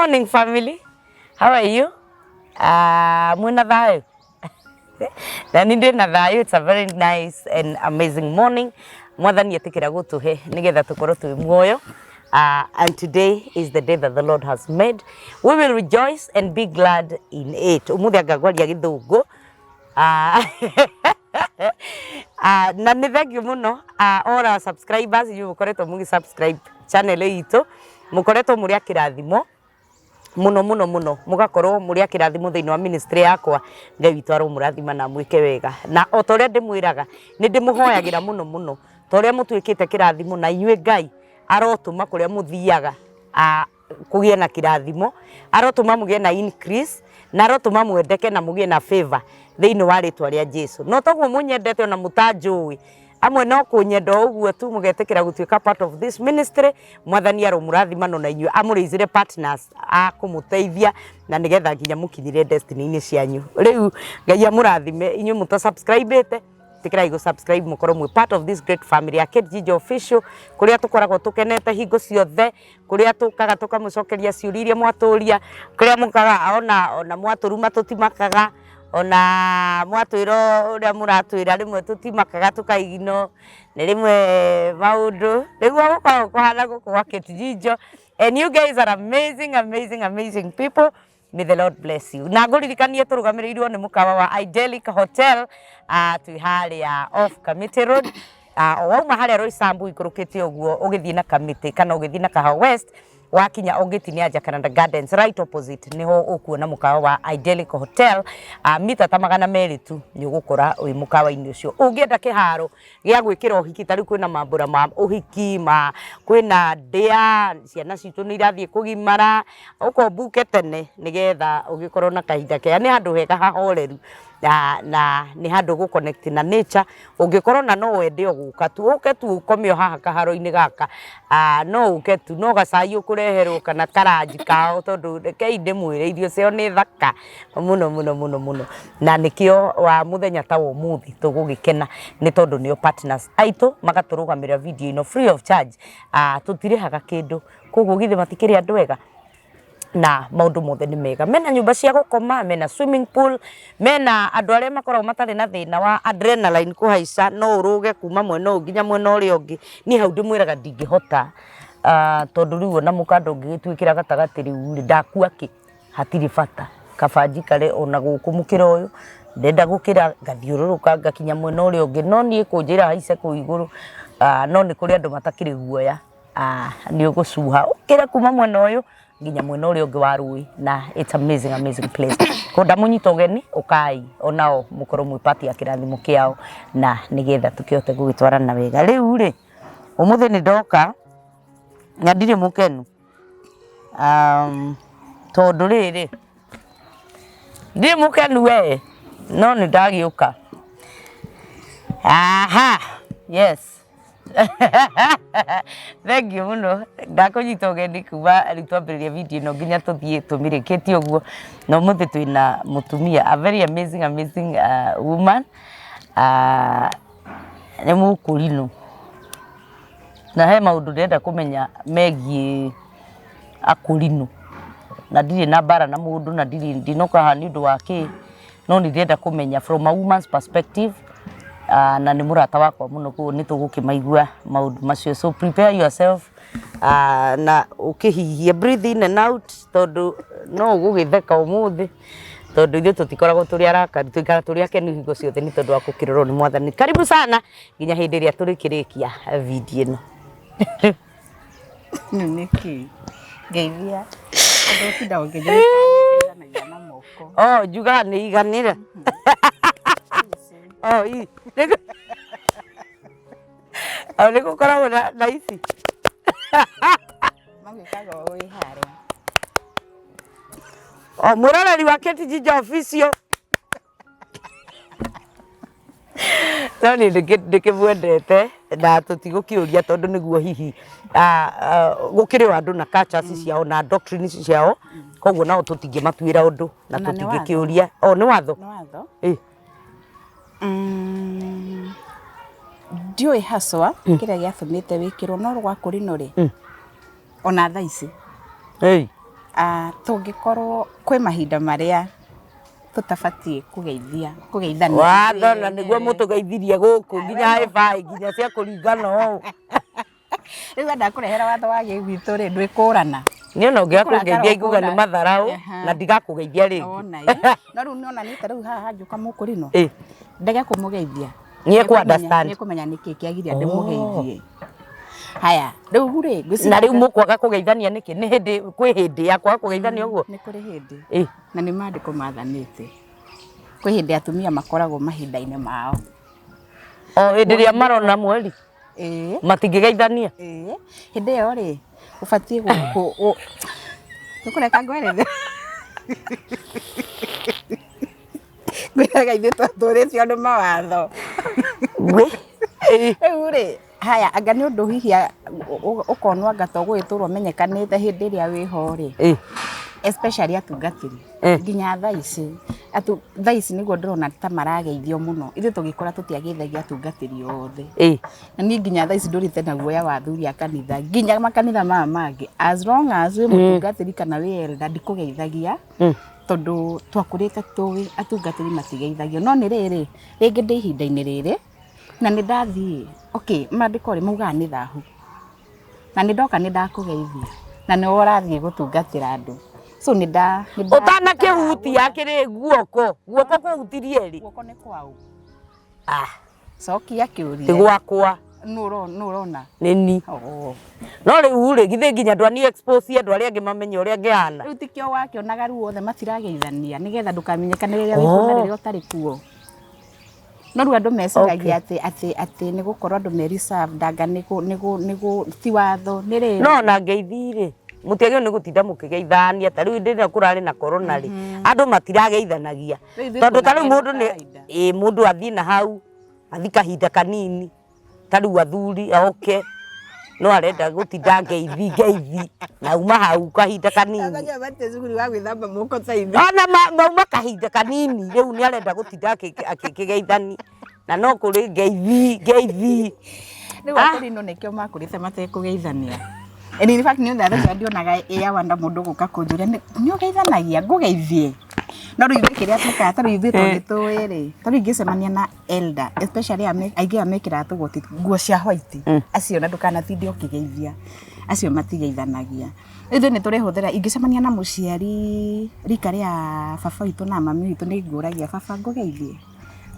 Morning family. How are you? Mwina thayo? Na nĩ ndĩ na thayũ. It's a very nice and amazing morning. Mwathani etĩkĩra gũtũhe nĩgetha tũkorwo twĩ muoyo. And today is the day that the Lord has made. We will rejoice and be glad in it. Ũmũthĩ anga ngwaria gĩthũngũ. Na nĩ thank you mũno all our subscribers, inyuĩ mũkoretwo mũgĩ subscribe channel itũ, mũkoretwo mũrĩ a kĩrathimo mũno mũno mũno, mũgakorwo mũrĩ a kĩrathimo thĩinĩ wa ministry yakwa. Ngai witũ aromũrathima na amwĩke wega, na o ta ũrĩa ndĩmwĩraga, nĩ ndĩmũhoyagĩra mũno mũno, ta ũrĩa mũtuĩkĩte kĩrathimo, na inyuĩ Ngai arotũma kũrĩa mũthiaga kũgĩe na kĩrathimo, arotũma mũgĩe na increase, na arotũma mwendeke na mũgĩe na favor thĩinĩ wa rĩtwa rĩa Jesu. No toguo mũnyendete ona mũtanjũĩ, amwe no kũnyenda o ũguo tu mũgetĩkĩra gũtuĩka part of this ministry. Mwathani aromũrathima no na inyuĩ amũrĩizĩre partners a kũmũteithia na nĩgetha nginya mũkinyire destiny-inĩ cianyu. Rĩu Ngai amũrathime inyuĩ mũta subscribe-ĩte, ĩtĩkĩrai gũ subscribe mũkorwo mwĩ part of this great family ya Kate Ginger Official, kũrĩa tũkoragwo tũkenete hingo ciothe, kũrĩa tũkaga tũkamũcokeria ciũria iria mwatũria, kũrĩa mũkaga ona mwatũruma tũtimakaga, ona mwatwĩra ũrĩa mũratwĩra rĩmwe tũtimakaga, tũkaigino nĩ rĩmwe maũndũ nĩguo gũkoragwo kũhana gũkũ gwa Kate Ginger. And you guys are amazing, amazing, amazing people. May the Lord bless you. Na ngũririkanie tũrũgamĩrĩirwo nĩ mũkawa wa Idyllic Hotel, twĩ harĩa off Kamiti Road. O wauma harĩa Roysambu ikũrũkĩte ũguo ũgĩthiĩ na Kamiti kana ũgĩthiĩ na Kahawa West, wakinya ũngĩtinia Jacaranda Gardens, right opposite niho ũkuona mũkawa wa Idyllic Hotel. Mita ta 200 tu nĩ ũgũkora wĩ mũkawa-inĩ ũcio. Ũngĩenda kĩharo gĩa gwĩkĩra ũhiki, ta rĩu kwĩna mambũra ma ũhiki, ma kwĩna ndĩa, ciana citũ nĩ irathiĩ kũgimara, ũkombuke tene nĩgetha ũgĩkorwo na kahinda kega. Nĩ handũ hega hahoreru na nĩ handũ gũ connect na nature. Ũngĩkorwo na no wende o gũka tu, ũke tu ũkome o haha kaharo-inĩ gaka, no ũke tu, no gacai ũkũreherwo kana karanji kao, tondũ rekei ndĩmwĩre irio ciao nĩ thaka mũno mũno mũno mũno, na nĩkĩo wa mũthenya ta wa ũmũthĩ tũgũgĩkena nĩ tondũ nĩo partners aitũ magatũrũgamĩrĩra video ĩno free of charge. Tũtirĩhaga kĩndũ, koguo githĩ matikĩrĩ andũ ega? Na maũndũ mothe nĩ mega, mena nyũmba cia gũkoma, mena swimming pool, mena andũ arĩa makoragwo matarĩ na thĩna wa adrenaline kũhaica, no ũrũge kuma mwena ũyũ nginya mwena ũrĩa ũngĩ. Niĩ hau ndĩmwĩraga ndingĩhota, tondũ rĩu ona mũkanda ũngĩgĩtuĩkĩra gatagatĩ rĩu rĩ, ndakua kĩ? Hatirĩ bata, kaba njikare ona gũkũ mũkĩra ũyũ, ndenda gũkĩra ngathiũrũrũka ngakinya mwena ũrĩa ũngĩ, no niĩ kũnjĩra haice kũu igũrũ, no nĩ kũrĩ andũ matakĩrĩ guoya, nĩ ũgũcuha ũkĩre kuma mwena ũyũ nginya mwena ũrĩa ũngĩ wa rũĩ, na it's amazing, amazing place. Koguo ndamũnyita ũgeni, ũkai onao mũkorwo mwĩ part ya kĩrathimo kĩao na nĩgetha tũkĩhote gũgĩtwarana wega. Rĩu rĩ, ũmũthĩ nĩ ndoka na ndirĩ mũkenu, tondũ rĩrĩ, ndirĩ mũkenu we, no nĩ ndagĩũka. Aha, yes. Thank you mũno, ndakũnyita ũgeni kuma rĩu twambĩrĩria video ĩno nginya tũthiĩ tũmĩrĩkĩtie ũguo. Na ũmũthĩ twĩna mũtumia, a very amazing, amazing woman, nĩ mũkũrinũ. Na he maũndũ ndĩrenda kũmenya megiĩ akũrinũ, na ndirĩ na mbara na mũndũ, na ndirĩ ndinoka haha nĩ ũndũ wa kĩ, no nĩ ndĩrenda kũmenya from a woman's perspective, na nĩ mũrata wakwa mũno, koguo nĩ tũgũkĩmaigua maũndũ macio. So prepare yourself, na ũkĩhihie, breathe in and out, tondũ no ũgũgĩtheka ũmũthĩ, tondũ ithuĩ tũtikoragwo tũrĩ arakaru, tũikaraga tũrĩ akenu hingo ciothe nĩ tondũ wa gũkĩrorwo nĩ Mwathani. Karibu sana nginya hĩndĩ ĩrĩa tũrĩkĩrĩkia video ĩno. Nĩkĩ? Ngeithia. Ũndũ ũtinda ũkĩnjĩra na moko. Oh, njugaga nĩ iganĩra. Oh, i. Oh, nĩ gũkoragwo na ici. Magĩkaga o wĩ harĩa. Oh, mwĩroreri wa Kate Ginger Official. No niĩ ndĩkĩmwendete na tũtigũkĩũria tondũ nĩguo hihi gũkĩrĩ o andũ na cultures ciao na doctrines ciao, koguo nao tũtingĩmatuĩra ũndũ na Ona nĩ watho. tũtingĩkĩũria. O nĩ watho? Nĩ watho. Ĩ. Ndiũĩ haswa kĩrĩa gĩatũmĩte wĩkĩrwo, no rwa kũrinũ rĩ, ona thaa ici Ĩ. Ah, tũngĩkorwo kwĩ mahinda marĩa tũtabatiĩ kũgeithia kũgeithania Watho na nĩguo mũtũgeithirie gũkũ nginya high nginya cia kũringana ũũ. Rĩu enda kũrehera watho wa gĩgwitũ rĩ, ndwĩkũrana. Niĩ ona ũngĩaga Kũrakara kũngeithia iguga nĩ ũkũra. matharaũ Aha. na ndigakũgeithia rĩngĩ. Wona ĩ. No rĩu nĩona niĩ ta rĩu haha ngĩũka mũkũrino Ĩ. ndege kũmũgeithia. Nĩ ekũ understand. Nĩ ekũmenya nĩkĩ kĩagiria Oh. ndĩmũgeithie. Haya, rĩu rĩ ngwĩciria Na rĩu mũkwaga kũgeithania nĩkĩ? Nĩ hĩndĩ kwĩ hĩndĩ ya kwaga kũgeithania ũguo? Nĩ kũrĩ hĩndĩ. Ĩ. Na nĩ maandĩko mathanĩte. Kwĩ hĩndĩ atumia makoragwo mahinda-inĩ mao. O hĩndĩ ĩrĩa marona mweri Ĩĩ. matingĩgeithania? Ĩĩ. Hĩndĩ ĩyo rĩ, ũbatiĩ gũ Nĩũkũreka ngwerethere? Ngwĩraga ithuĩ twatũrĩtio nĩ mawatho. Ĩ. Rĩu rĩ, haya anga nĩ ũndũ hihi ũkonwo anga to gũgĩtũra ũmenyekanĩte hĩndĩ ĩrĩa wĩho rĩ, Ĩ. especially atungatĩri Eh. nginya thaa ici atu thaa ici nĩguo ndĩrona ta marageithio mũno ithuĩ tũgĩkũra tũtiageithagia atungatĩri othe Ĩ. na niĩ nginya thaa ici ndũrĩte na guoya wa athuri a kanitha nginya makanitha maya mangĩ as long as wĩ mũtungatĩri kana wĩ elder ndikũgeithagia tondũ twakũrĩte tũĩ atungatĩri matigeithagio no nĩ rĩrĩ rĩngĩ ndĩ ihinda-inĩ rĩrĩ na nĩ ndathiĩ okay maandĩko rĩ maugaga nĩ thahu na nĩ ndoka nĩ ndakũgeithia na nĩwe ũrathiĩ gũtungatĩra andũ so nĩ nda nĩ nda- Ũtanakĩhutia kĩrĩ guoko, guoko kũhutirie rĩ? guoko nĩ kwaũ Ah, cokia ti kĩũria gwakwa nũ ũrona nĩ ni. Oh. No rĩu rĩ, githĩ nginya ndwani expose andũ arĩa angĩ mamenye ũrĩa ngĩhana? Rĩu tikĩo wakĩonaga rĩu othe matirageithania nĩgetha ndũkamenyekane rĩrĩa wĩ kuo na Oh. rĩrĩa ũtarĩ kuo no rĩu andũ meciragia atĩ atĩ atĩ nĩ gũkorwo andũ me reserved anga nĩ gũ nĩ gũ nĩ gũ ti watho nĩ rĩrĩ No ona ngeithi rĩ, mũtiagĩrĩirwo nĩ gũtinda mũkĩgeithania ta rĩu hĩndĩ ĩrĩa kũrarĩ na corona rĩ, andũ matirageithanagia. Rĩu ithuĩ Tondũ ta rĩu tuonaga mũndũ ĩrĩ nĩ kawaida. ĩ mũndũ athiĩ na hau, athiĩ kahinda kanini, ta rĩu athuri oke, no arenda gũtinda ngeithi ngeithi, na uma hau kahinda kanini. Angajua bate cukuru wa gwĩthamba moko ta ithuĩ. Ona mauma kahinda kanini rĩu nĩ arenda gũtinda akĩgeithania na no kũrĩ ngeithi ngeithi. Rĩu akũrinũ nĩkĩo makũrĩte matekũgeithania. And in fact nĩ ũndũ ũcio ndionaga ĩ awanda mũndũ gũka kũnjũria nĩ ũgeithanagia ngũgeithie no rĩu ithuĩ kĩrĩa twĩkaga ta rĩu ithuĩ tondũ nĩ tũĩ rĩ ta rĩu ingĩcemania na elder especially aingĩ aya mekĩraga tũgoti nguo cia white acio na ndũkanatinde ũkĩgeithia acio matigeithanagia ithuĩ nĩ tũrĩhũthĩra ingĩcemania na mũciari rika rĩa baba witũ na mami witũ nĩ ngũragia baba ngũgeithie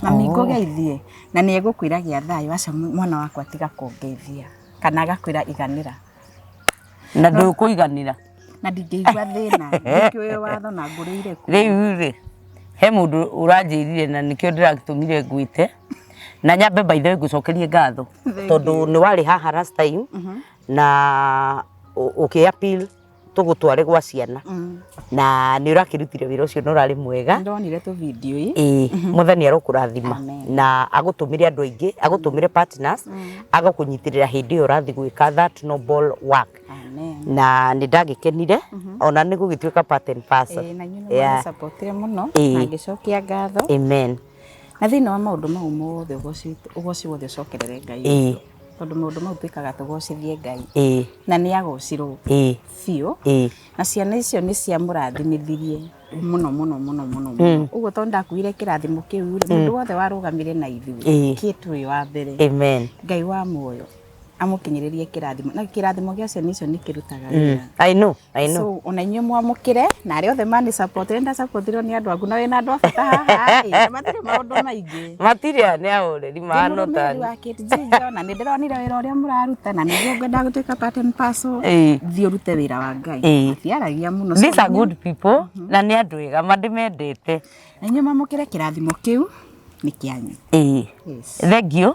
mami ngũgeithie na nĩ egũkwĩra gĩa thayũ aca mwana wakwa tiga kũngeithia kana agakwĩra iganĩra Na ndũkũiganĩra. Na ndingĩigua thĩna ndikĩũĩ watho na ngũrĩire kuo. Rĩu rĩ, he mũndũ ũranjĩrire na nĩkĩo ndĩragĩtũmire ngwĩte na nyambe by the way ngũcokerie ngatho tondũ nĩ warĩ haha last time na ũkĩ appeal tũgũtware gwa ciana na nĩ ũrakĩrutire wĩra ũcio na ũrarĩ mwega. Ndonire tũ video ĩ Ĩĩ, Mwathani arokũrathima Amen. na agũtũmĩre andũ aingĩ, agũtũmĩre partners, agakũnyitĩrĩra hĩndĩ ĩyo ũrathiĩ gwĩka that noble work. Amen. Na nĩ ndagĩkenire ona nĩ gũgĩtuĩka part and parcel. Ĩĩ, na inyuĩ nĩ Yeah. mwanĩsapotire mũno Ĩĩ. na ngĩcokia ngatho Amen. na thĩinĩ wa maũndũ mau mothe ũgoci ũgoci wothe ũcokerere Ngai Ĩĩ. tondũ maũndũ mau twĩkaga tũgocithie Ngai Ĩĩ. na nĩ agocirwo Ĩĩ. biũ Ĩĩ. na ciana icio nĩ ciamũrathimithirie mũno mũno mũno mũno mũno ũguo tondũ ndakuire kĩrathimo kĩu rĩ mũndũ wothe warũgamire na ithuĩ Ĩĩ. kĩtwĩ wa mbere Amen. Ngai wa muoyo amũkinyĩrĩrie kĩrathimo na kĩrathimo gĩa ciana icio nĩ kĩrutaga wĩra I know, I know. So ona inyuĩ mwamũkĩre na arĩa othe mani support nda supportirwo nĩ andũ aku na wĩna andũ a bata haha ĩ na matirĩ maũndũ maingĩ. Matirĩ nĩ ahoreri mahana Ndĩ mũrũmĩrĩri tani. wa Kate Ginger na nĩ ndĩronire wĩra ũrĩa mũraruta na nĩguo ngwenda gũtuĩka part and parcel Ĩĩ. thiĩ ũrute wĩra wa Ngai Ĩĩ. matiaragia mũno. These So are good people na nĩ andũ ega ma ndĩmendete. Na inyuĩ mwamũkĩre kĩrathimo kĩu nĩ kĩanyu. Ĩĩ. Yes. Thank you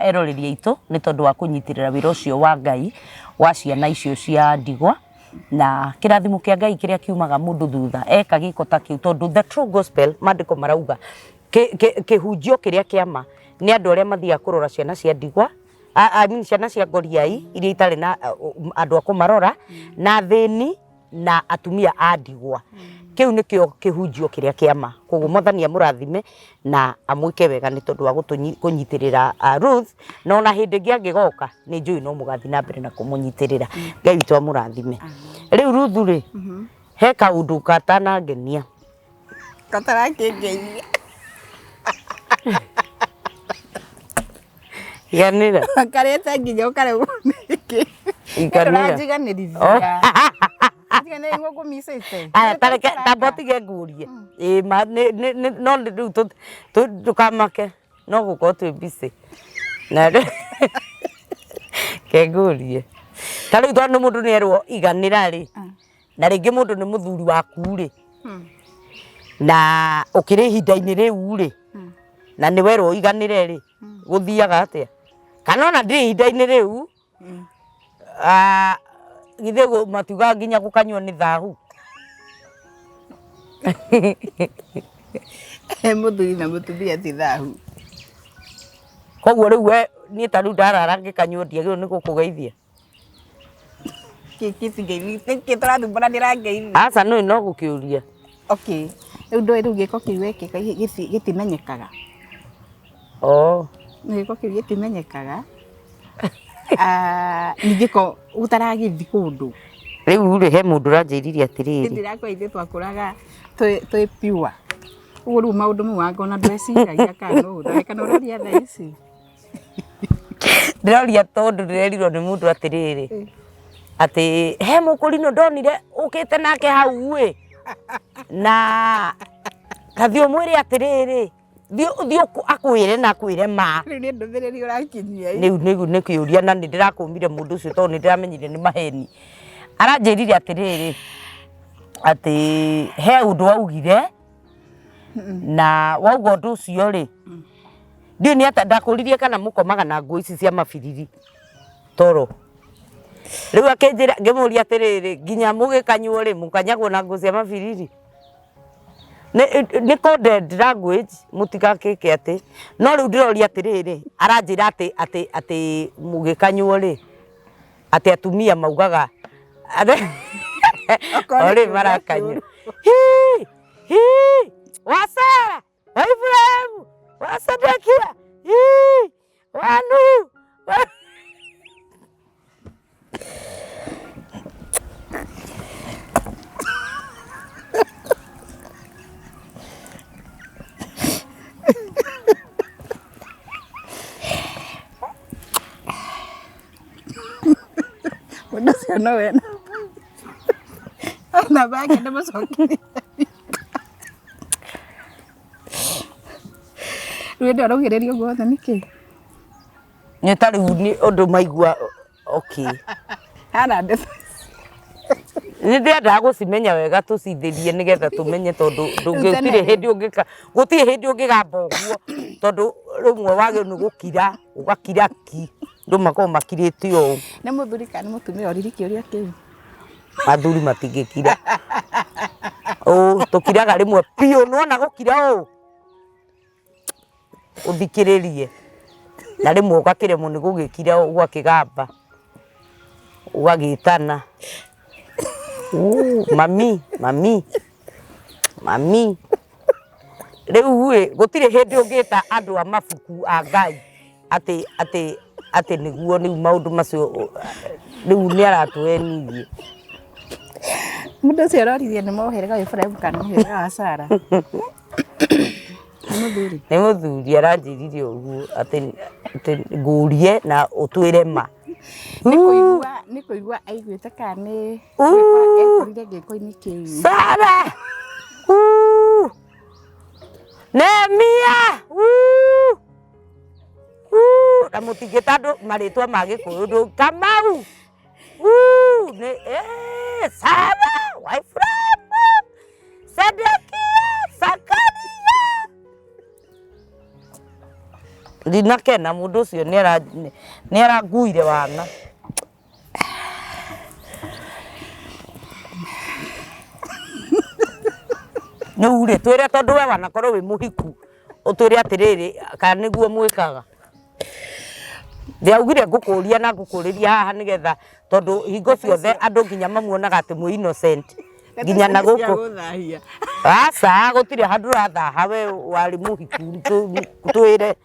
eroreri aitũ nĩ tondũ wa kũnyitĩrĩra wĩra ũcio wa Ngai wa ciana icio cia ndigwa na kĩrathimo kĩa Ngai kĩrĩa kiumaga mũndũ thutha eka gĩko ta kĩu tondũ the true gospel maandĩko marauga kĩhunjio kĩrĩa kĩa ma nĩ andũ arĩa mathiaga kũrora ciana cia ndigwa I mean ciana cia ngoriai iria itarĩ na andũ a kũmarora na athĩni na atumia a ndigwa kĩu nĩkĩo kĩhunjio kĩrĩa kĩa ma koguo Mwathani amũrathime na amwĩke wega nĩ tondũ wa kũnyitĩrĩra Ruth na ona hĩndĩ ĩngĩ angĩgoka nĩ njũĩ no mũgathiĩ na mbere na kũmũnyitĩrĩra. Ngai witũ amũrathime. Rĩu Ruth rĩ, He kaũndũ gatanangenia. Katarakĩngeithia. Iganĩra. Karĩte nginya ũkaremwo nĩkĩ. Iganĩra. Ndũranjiganĩrithia. Njiganĩrithia nĩguo ngũmicĩte. Aya, tareke tamba ũtige ngurie. Ĩĩ ma nĩ nĩ nĩ- no rĩu ndũkamake no gũkorwo twĩ busy. Na reke ngũrie. Ta rĩu tondũ mũndũ nĩ erwo iganĩra rĩ, na rĩngĩ mũndũ nĩ mũthuri waku rĩ, na ũkĩrĩ ihinda-inĩ rĩu rĩ, na nĩ werwo ũiganĩre rĩ, gũthiaga atĩa? Kana ona ndĩrĩ ihinda-inĩ rĩu, ah, githĩ matiugaga nginya gũkanyua nĩ thahu? Mũthuri na mũtumia ti thahu. Koguo rĩu we niĩ ta rĩu ndarara ngĩkanyua ndiagĩrĩirwo nĩ gũkũgeithia? Nĩkĩ tũrathumbũra ndĩrangeithia? Aca nĩ no gũkĩũria. Okay. Rĩu ndũĩ rĩu gĩko kĩu wekĩka gĩtimenyekaga. Oh. Gĩko kĩu gĩtimenyekaga. Ah, ningĩ ko ũtaragĩthiĩ kũndũ. Rĩu rĩ he mũndũ ũranjĩrire atĩrĩrĩ. Ndĩrakwa ithuĩ twakũraga twĩ pure. Ũguo rĩu maũndũ mau anga ona ndweciragia kana no ũthahe kana ũroria thaa ici. Ndĩroria tondũ ndĩrerirwo nĩ mũndũ atĩrĩrĩ, atĩ he mũkũrinũ ndonire ũkĩte nake hau ĩ, na ta thiĩ ũmwĩre atĩrĩrĩ, thiĩ thiĩ akwĩre na akwĩre ma. Rĩu nĩ ndũmĩrĩri ũrakinyia ĩ. Rĩu nĩgu nĩ kĩũria na nĩ ndĩrakũmire mũndũ ũcio tondũ nĩ ndĩramenyire nĩ maheni. Aranjĩrire atĩrĩrĩ, atĩ he ũndũ augire, na wauga ũndũ ũcio rĩ, Ndiũĩ nĩ atĩa ndakũririe kana mũkomaga na nguo ici cia mabiriri toro. Rĩu akĩnjĩra ngĩmũria atĩrĩrĩ nginya mũgĩkanyuo rĩ mũkanyagwo na nguo cia mabiriri? Nĩ coded language mũtigakĩke atĩ no rĩu ndĩroria atĩrĩrĩ aranjĩra atĩ atĩ atĩ mũgĩkanyuo rĩ atĩ atumia maugaga Okorwo o nĩ rĩ kĩũria marakanyua hii hii wa Sara wa Ibrahimu wa Sedekia hii wa Nuhu wa... Mũndũ ũcio no we namba yake ndĩmũcokerie. Rĩu ĩndĩ ũraugĩrĩria ũguo wothe nĩkĩ? Nĩ ta rĩu nĩ ũndũ maigua okay. Hana ndeto. Nĩ ndĩrendaga gũcimenya wega tũcithĩrie nĩgetha tũmenye tondũ ndũngĩ hĩndĩ ũngĩka gũtirĩ hĩndĩ ũngĩgamba ũguo tondũ rĩmwe wagĩrĩirwo nĩ gũkira ũgakira ki andũ makoragwo makirĩte ũũ. Nĩ mũthuri kana nĩ mũtumia oririe kĩũria kĩu? Athuri matingĩkira. Ũũ tũkiraga rĩmwe biũ nĩwona gũkira ũũ ũthikĩrĩrie na rĩmwe ũgakĩremwo nĩ gũgĩkira ũgakĩgamba ũgagĩtana mami mami mami. Rĩu ĩ gũtirĩ hĩndĩ ũngĩta andũ a mabuku a Ngai atĩ atĩ atĩ nĩguo rĩu maũndũ macio rĩu nĩ aratũhenirie. Mũndũ ũcio aroririe nĩ mũhĩrĩga wa Iburahĩmu kana mũhĩrĩga wa Sara? Nĩ mũthuri? Nĩ mũthuri aranjĩrire ũguo atĩ atĩ ngũrie na ũtwĩre ma. Nĩ kũigua nĩ kũigua aiguĩte kana nĩ gwĩkora ekorire gĩko-inĩ kĩu. Sara! Uu! Nehemia! Uu! Uu! Na mũtingĩta andũ marĩtwa ma gĩkũyũ ndũ Kamau! Uu! Nĩ eh, Sara wa Ibrahimu! Sedekia! Zakaria! Ndinakena mũndũ ũcio nĩ aranguire wana. Rĩu rĩ twĩre tondũ we wanakorwo wĩ mũhiku ũtwĩre atĩrĩrĩ kana nĩguo mwĩkaga. Ndĩraugire ngũkũria na ngũkũrĩria haha nĩgetha tondũ hingo ciothe andũ nginya mamuonaga atĩ mwĩ innocent nginya na gũkũ. Aca gũtirĩ handũ ũrathaha we warĩ mũhiku twĩre.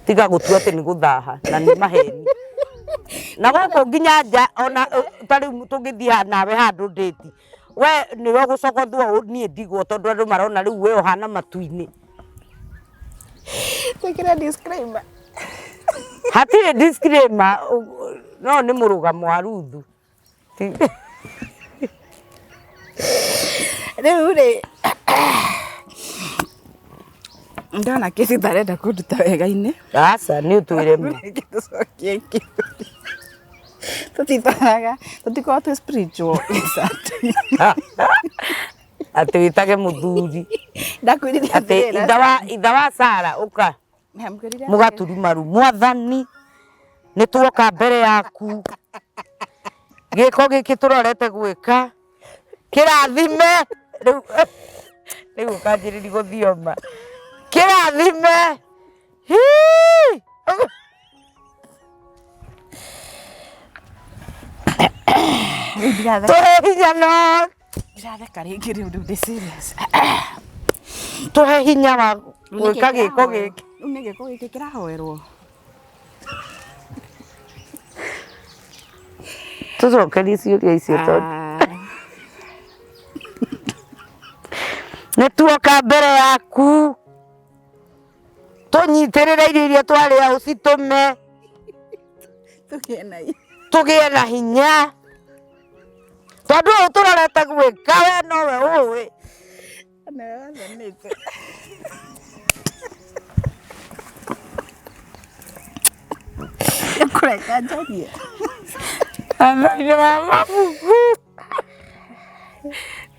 Tiga gũtua atĩ nĩ gũthaha na nĩ maheni. Na gũkũ nginya nja ona ta rĩu tũngĩthiĩ nawe handũ ndĩti, we nĩwe ũgũcogothwo niĩ ndigwo tondũ andũ marona rĩu we ũhana matu-inĩ. Twĩkĩre disclaimer. Hatirĩ disclaimer, no nĩ mũrũgamo wa Ruthu. Rĩu rĩ, ndona kĩsi tarenda kũnduta wega-inĩ. Aca nĩ ũtwĩre ma. Reke tũcokie kĩũria. Tũtitwaraga, tũtikoragwo twĩ spiritual exactly. Atĩ wĩtage mũthuri. Ndakwĩrire Atĩ atĩrĩrĩ, itha wa Sara ũka. Ndamwĩrire atĩrĩrĩ. Mũgaturi maru. Mwathani, nĩ tuoka mbere yaku. Gĩko gĩkĩ tũrorete gwĩka. Kĩrathime. Rĩu rĩu ũkanjĩrĩria gũthioma. Kĩrathime. Hii! Rĩu ndiratheka. Tũhe hinya no. Ndiratheka rĩngĩ rĩu rĩu ndĩ serious. Tũhe hinya wa gwĩka gĩko gĩkĩ. Rĩu nĩ gĩko gĩkĩ kĩrahoerwo. Tũcokerie ciũria icio tondũ nĩ tuoka mbere yaku. Tũnyitĩrĩre irio iria twarĩa ũcitũme Tũgĩe na hinya. Tũgĩe na hinya. Tondũ ũũ tũrorete gwĩka we nowe ũĩ. Nĩwe wathanĩte. Nĩkũreka njarie. Thutha-inĩ wa mabuku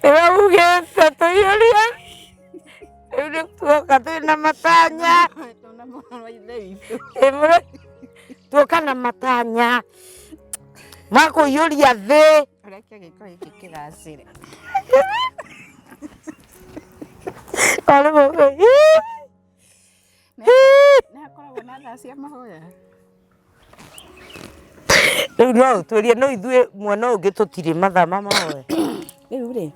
nĩmaugĩte tũiyũrie. Rĩu nĩ tuoka twĩna matanya. Tuoka na matanya ma kũiyũria thĩ. Reke gĩko gĩkĩ kĩgacĩre. Nĩ hakoragwo na thaa cia mahoya? Rĩu no ũtwĩrie no ithuĩ mwena ũyũ ũngĩ tũtirĩ mathaa ma mahoya. Rĩu rĩ,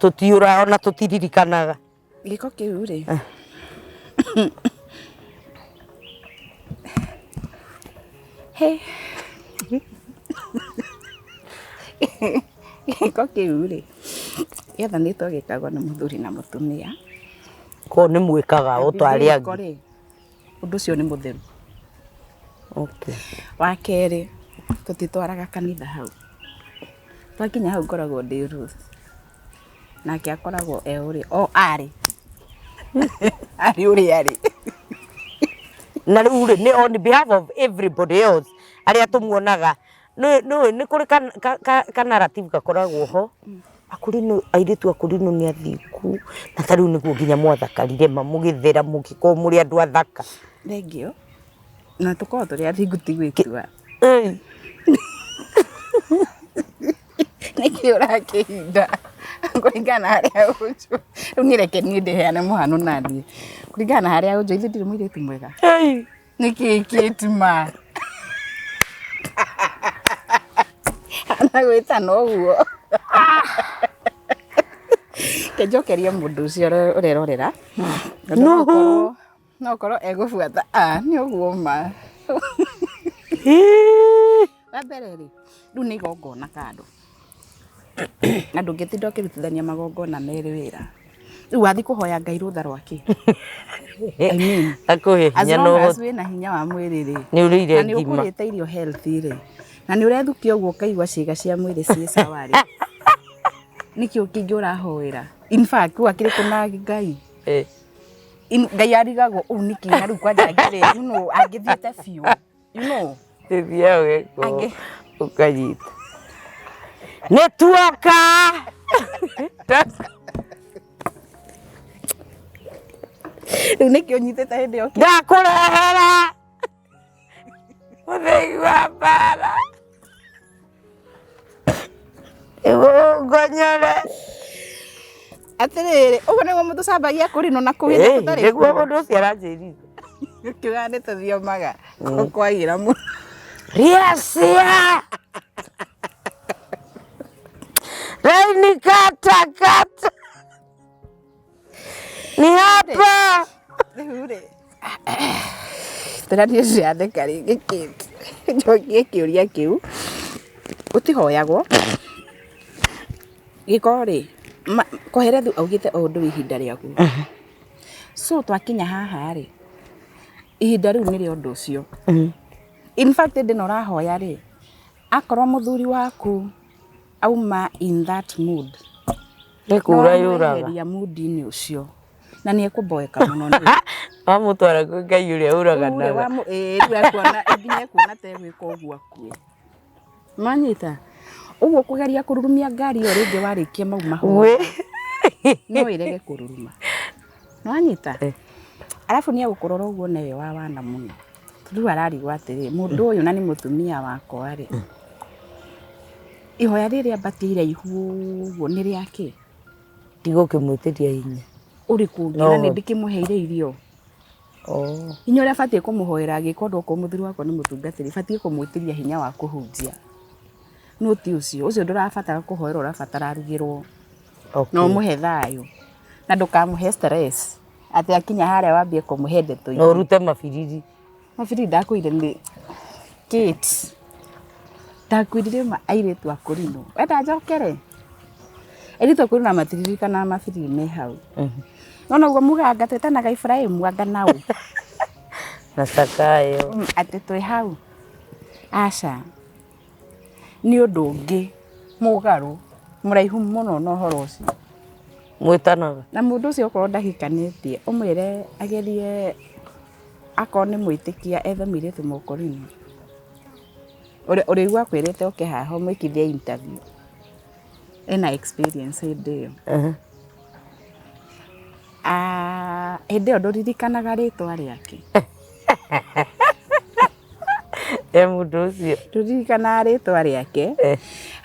Tũtiũra ona tũtiririkanaga. Gĩko kĩu rĩ, hĩ, gĩko kĩu rĩ, gĩathanĩtwo gĩkagwo nĩ mũthuri na mũtumia. Koguo nĩ mwĩkaga o ta arĩa angĩ. Gĩko rĩ, ũndũ ũcio nĩ mũtheru. Okay. Wa kerĩ, tũtitwaraga kanitha hau. Twakinya hau ngoragwo ndĩ Ruth, nake akoragwo e ũrĩa o arĩ, arĩ ũrĩa arĩ. Na rĩu rĩ, nĩ on behalf of everybody else arĩa tũmuonaga, nĩ nĩ kũrĩ ka narrative gakoragwo ho, Akũrinũ, airĩtu akũrinũ nĩ athingu, na ta rĩu nĩguo nginya mwathakarire ma mũgĩthera mũgĩkorwo mũrĩ andũ athaka. Thengiũ, na tũkoragwo tũrĩ athingu ti gwĩtua. Nĩkĩ ũrakĩhinda kũringana na harĩa ũnjũĩ? Rĩu niĩ reke niĩ ndĩheane mũhano naniĩ. Kũringana na harĩa ũnjũĩ, ithe ndirĩ mũirĩtu mwega? Nĩkĩ kĩtuma? Hana gwĩtana ũguo. Reke njokerie mũndũ ũcio ũrerorera. Nuhu. No ũkorwo egũbuata. Ah, nĩ ũguo ma. Wa mbere rĩ, rĩu nĩ igongona kando. Na ndũngĩtinda ũkĩrutithania magongona merĩ wĩra. Rĩu wathiĩ kũhoya Ngai rũtha rwake. I mean, Akũhe as hinya na long as ũhoti. wĩna hinya wa mwĩrĩ rĩ, Nĩ ũrĩire na nĩ ngima. ũkũrĩte irio healthy rĩ, na nĩ ũrethukia ũguo ũkaigua ciĩga cia mwĩrĩ ciĩ sawa rĩ, nĩkĩ kĩngĩ ũrahoera? In fact, wakĩrĩ kũ na Ngai? Ngai arigagwo ũũ nĩkĩ na rĩu kwanja angĩrĩ, you know, angĩthiĩte biũ, you know. Tũthiaga ũgekwo Angĩ- ũkanyita. Nĩ tuoka. Rĩu nĩkĩ ũnyitĩte hĩndĩ ĩyo? Ndakũrehera mũthĩgi wa mbara. Nĩguo ngonyore. Atĩrĩrĩ, ũguo nĩguo mũtũcambagia kũrinũ na kũu hĩndĩ tũtarĩ Nĩguo kuo. mũndũ ũcio aranjĩrire. Kiugaga nĩ tũthiomaga kwagĩra mũno. Riacia. Raini kata kata. Ni hapa. Rĩu rĩ, tũraniĩ ciratheka rĩngĩ kĩndũ. Njokie kĩũria kĩu. Gũtihoyagwo. Gĩko rĩ, Kohelethu augĩte o ũndũ wĩ ihinda rĩaguo. So twakinya haha rĩ, ihinda rĩu nĩ rĩa ũndũ ũcio. In fact hĩndĩ ĩno ũrahoya rĩ, akorwo mũthuri waku auma in that mood, Nĩ kũra yũraga. Nĩwamweheria mood-inĩ ũcio na nĩ ekũmboeka mũno nĩ Wamũtwara kwĩ Ngai ũrĩa ũraganaga. Rĩu ekuona nginya ekuona ta egwĩka ũguo akue. Nĩwanyita? Ũguo kũgeria kũrurumia ngari ĩyo rĩngĩ warĩkia mau mahoya no ĩrege kũruruma. Nĩwanyita? Arabu nĩ egũkũrora ũguo one wĩ wa wana mũno. Rĩu ararigwo atĩrĩ, mũndũ ũyũ na nĩ mũtumia wakwa rĩ, ihoya rĩrĩ ambatie iraihu ũguo nĩ rĩakĩ? Ndigũkĩmwĩtĩria hinya. Ũrĩkũ ũngĩ na nĩ ndĩkĩmũheire irio. Oh. Hinya ũrĩa batiĩ kũmũhoera agĩka ũndũ okorwo mũthuri wakwa nĩ mũtungatĩri, batiĩ kũmwĩtĩria hinya wa kũhunjia. No ti ũcio, ũcio ndũrabatara kũhoerwo ũrabatara arugĩrwo. Okay. Na ũmũhe thayũ. Na ndũkamũhe stress. Atĩ akinya harĩa wambie kũmũhe ndeto Na ũrute mabiriri. Mabiriri ndakwĩrire nĩ Kate. Ndakwĩrire ma airĩtu a kũrinũ. Wenda njokere? Airĩtu a kũrinũ matiririkanaga mabiriri me hau. Nona ũguo mugaga twĩtanaga Ibrahim anga nau. Na Sakayo. Atĩ twĩ hau. Aca. Nĩ ũndũ ũngĩ mũgarũ mũraihu mũno na ũhoro ũcio. Mwĩtanaga. Na mũndũ ũcio okorwo ndahikanĩtie ũmwĩre agerie akorwo nĩ mwĩtĩkia ethe mũirĩtu mũkũrinũ. Ũrĩigua akwĩrĩte ũke haha ũmwĩkithie interview. Ena experience hĩndĩ ĩyo. Hĩndĩ ĩyo ndũririkanaga rĩtwa rĩake. E mũndũ ũcio. Ndũririkanaga rĩtwa rĩake.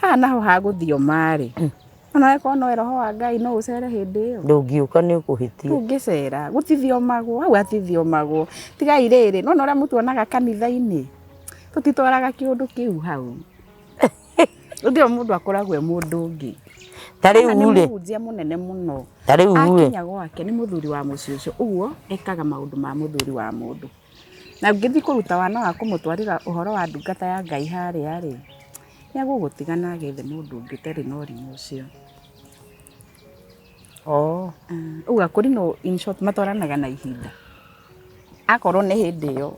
Haha naho ha gũthioma rĩ, ona korwo no roho wa Ngai no ũcere hĩndĩ ĩyo. Ndũngiũka nĩ ũkũhĩtia. Ndũngĩcera, gũtithiomagwo, hau hatithiomagwo. Tigai rĩrĩ, nĩwona ũrĩa mũtuonaga kanitha-inĩ, tũtitwaraga kĩũndũ kĩu hau. Hĩndĩ ĩyo mũndũ akoragwo e mũndũ ũngĩ. Ta rĩu Na nĩ rĩ, mũhunjia mũnene mũno. Ta rĩu rĩ, Akinya gwake nĩ mũthuri wa mũciĩ ũcio, ũguo ekaga maũndũ ma mũthuri wa mũndũ. Na ũngĩthiĩ kũruta wana wa kũmũtwarĩra ũhoro wa ndungata ya Ngai harĩa rĩ, nĩ egũgũtiga na agethe mũndũ ũngĩ ũtarĩ na ũrimũ ũcio. Oh. Ũguo akũrinũ in short matwaranaga na ihinda. Akorwo nĩ hĩndĩ ĩyo.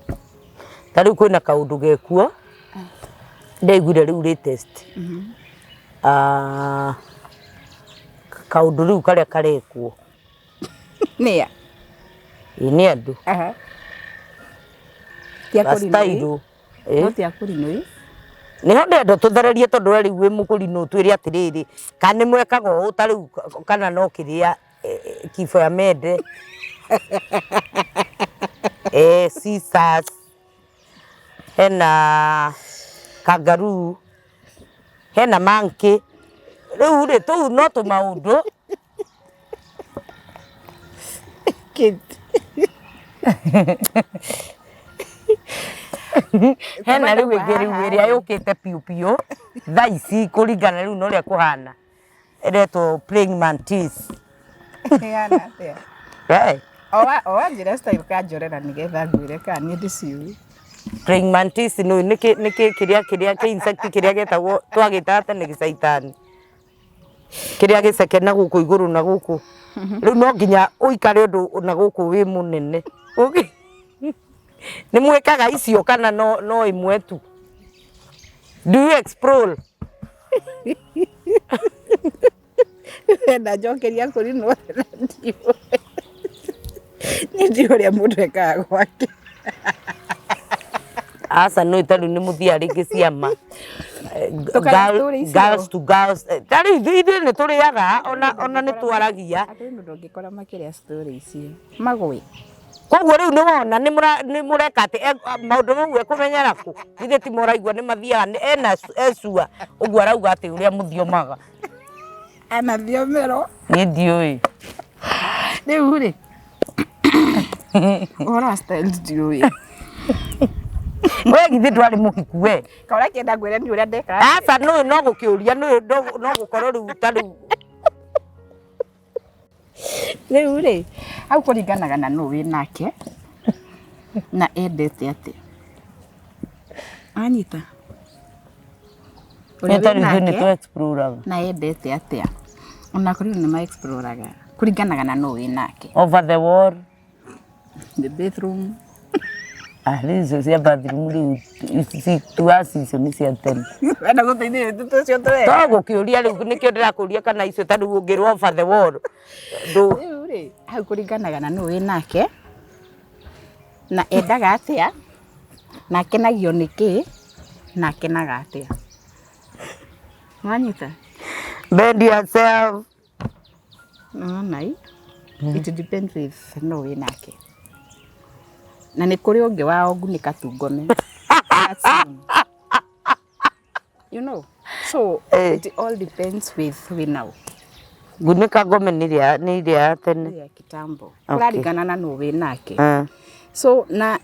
Ta rĩu kwĩna kaũndũ gekuo ndaiguire rĩu latest. Ah, kaũndũ rĩu karĩa karekwo Nĩa? Ĩ nĩ andũ. Aha. Ti Ga akũrinũ ĩ? style. Ĩ? No ti akũrinũ ĩ? Nĩho ndĩrenda tũthererie tondũ we rĩu wĩ mũkũrinũ ũtwĩre atĩrĩrĩ, kana nĩ mwekaga ũũ ta rĩu kana no kĩrĩa kifo ya mende scissors, hena kangaroo, hena monkey, rĩu rĩ tũu no tũmaũndũ. Hena rĩu ĩngĩ rĩu ĩrĩa yũkĩte piũ piũ thaa ici kũringana rĩu na ũrĩa kũhana ĩretwo praying mantis. Ĩhana atĩa? Eh. O wanjĩra style kanjorera nĩgetha ngwĩre kana niĩ ndĩciũĩ. Praying mantis nĩ nĩ kĩrĩa kĩrĩa kĩ insect kĩrĩa gĩtagwo twagĩtaga tene gĩcaitani. Kĩrĩa gĩceke na gũkũ igũrũ na gũkũ. Rĩu no nginya ũikare ũndũ na gũkũ wĩ mũnene. Nĩ mwĩkaga icio kana no ĩmwe tu? Do you explore? Wenda njokeria kũri no na ndiũĩ. Niĩ ndiũĩ ũrĩa mũndũ ekaga gwake. Aca no ta rĩu nĩ mũthiaga rĩngĩ ciama. Tũkarĩa story icio. Girls to girls. Ta rĩu ithuĩ nĩ tũrĩaga ona nĩ twaragia. Andũ ndũngĩkora makĩrĩa story icio. Magũĩ. Koguo rĩu nĩ wona nĩ mũreka atĩ maũndũ mau ekũmenyera kũ? Githĩ ti mũraigua nĩ mathiaga ena ecua ũguo arauga atĩ ũrĩa mũthiomaga. Anathiomero. Niĩ ndiũĩ. Rĩu rĩ, ũhoro wa styles ndiũĩ. We githĩ ndwarĩ mũhiku we? Kaũra kĩenda ngwĩre niĩ ũrĩa ndekaga. Aca nũĩ no gũkĩũria nũĩ no gũkorwo rĩu ta rĩu. Rĩu rĩ, hau kũringanaga na nũ wĩ nake na endete atĩa. Wanyita? Ũrĩa Nĩ tarĩu ithuĩ nĩ wĩnake tũ exploraga. Na endete atĩa? Ona kũrĩ nĩ ma exploraga kũringanaga na nũ wĩ nake. Over the wall. The bathroom. Ah, rĩu icio cia bathroom rĩu tuaci icio nĩ cia tene. Wenda gũteithĩrĩria tũcio tũreka. To gũkĩũria rĩu nĩkĩo ndĩrakũria kana icio ta rĩu ũngĩrwo over the wall. Ndũ Rĩu rĩ, hau kũringanaga na nũ wĩ nake na endaga atĩa na akenagio nĩ kĩ na akenaga atĩa. Wanyita? Bend yourself. Nĩwona ĩ? It depends with nũ wĩ nake. Na nĩ kũrĩ ũngĩ wao ngunĩka tu ngome. That's him. You know? So it all depends with wĩ nao. Ngunĩka ngome nĩ ĩrĩa nĩ ĩrĩa ya tene. Ya kitambo. Okay. Kũraringana na nũ wĩ nake. Ah. So na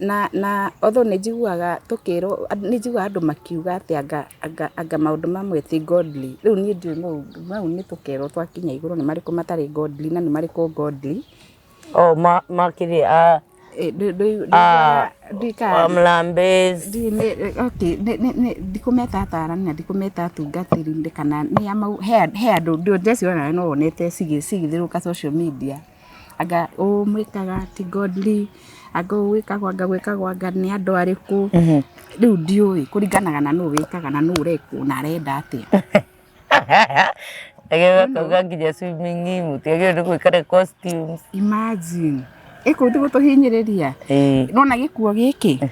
although nĩ njiguaga tũkĩrwo, nĩ njiguaga andũ makiuga atĩ anga maũndũ mamwe ti godly. Rĩu niĩ ndiũĩ mau, mau nĩ tũkerwo twakinya igũrũ nĩ marĩkũ matarĩ godly na nĩ marĩkũ godly. Oh, ma makĩrĩ a Ndũiguaga ndikaga Mlambezi. Okay, ndikũmeta atarani na ndikũmeta atungatĩri kana nĩ a mau, he andũ ndĩreciria onawe no wonete cigĩthiũrũrũka social media. Anga ũũ mwĩkaga ti godly, anga ũũ wĩkagwo, anga gwĩkagwo anga nĩ andũ arĩkũ. Rĩu ndiũĩ, kũringanaga na nũ wĩkaga na nũ ũrekwo na arenda atĩa. Agĩrĩirwo akauga nginya swimming mũtiagĩrĩirwo nĩ gwĩkĩra costumes. Imagine. Ĩkũu ti gũtũhinyĩrĩria. Ĩĩ. Nĩwona gĩkuo gĩkĩ?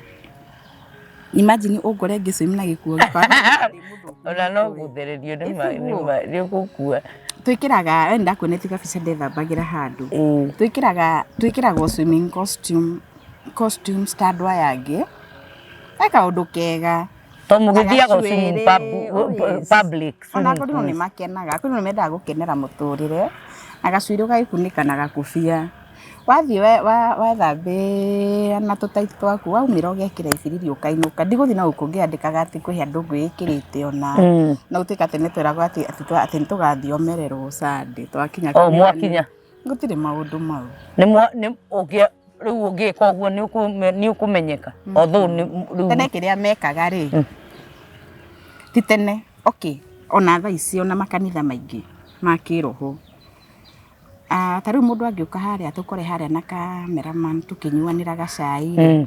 Imagine ũngore ngĩ swim na gĩkuo gĩkĩ. Ona no gũthererio nĩ maĩ nĩ maĩ nĩ ũgũkua. Twĩkĩraga, we nĩndakuonetie gabica ndethambagĩra handũ. Ĩĩ. Twĩkĩraga swimming costume, costumes ta andũ aya angĩ. He kaũndũ kega. To mũgĩthiaga swimming Gacuĩrĩ, oh yes. public Ona swimming kũrĩ nĩ pools. makenaga, kũrĩ nĩ mendaga gũkenera mũtũrĩre, na gacuĩrĩ ũgagĩkunĩka na gakobia. Wathiĩ wethambĩra na tũtaiti twaku, waumĩra ũgekĩra ibiriri ũkainũka. Ndigũthiĩ na gũkũ ngĩandĩkaga atĩ kwĩ handũ ngwĩĩkĩrĩte ona. Na gũtuĩka atĩ nĩtweragwo atĩ atĩ nĩtũgathiomererwo Sunday twakinya Oh, kanitha. mwakinya. Gũtirĩ maũndũ mau. Nĩ mwa nĩ ũngĩ rĩu ũngĩka ũguo nĩ ũkũmenyeka. Although nĩ rĩu Tene kĩrĩa mekaga rĩ, ti tene, okay, ona thaa ici ona makanitha maingĩ ma kĩroho. Ta rĩu mũndũ angĩũka harĩa tũkore harĩa na cameraman tũkĩnyuanĩra gacai rĩ,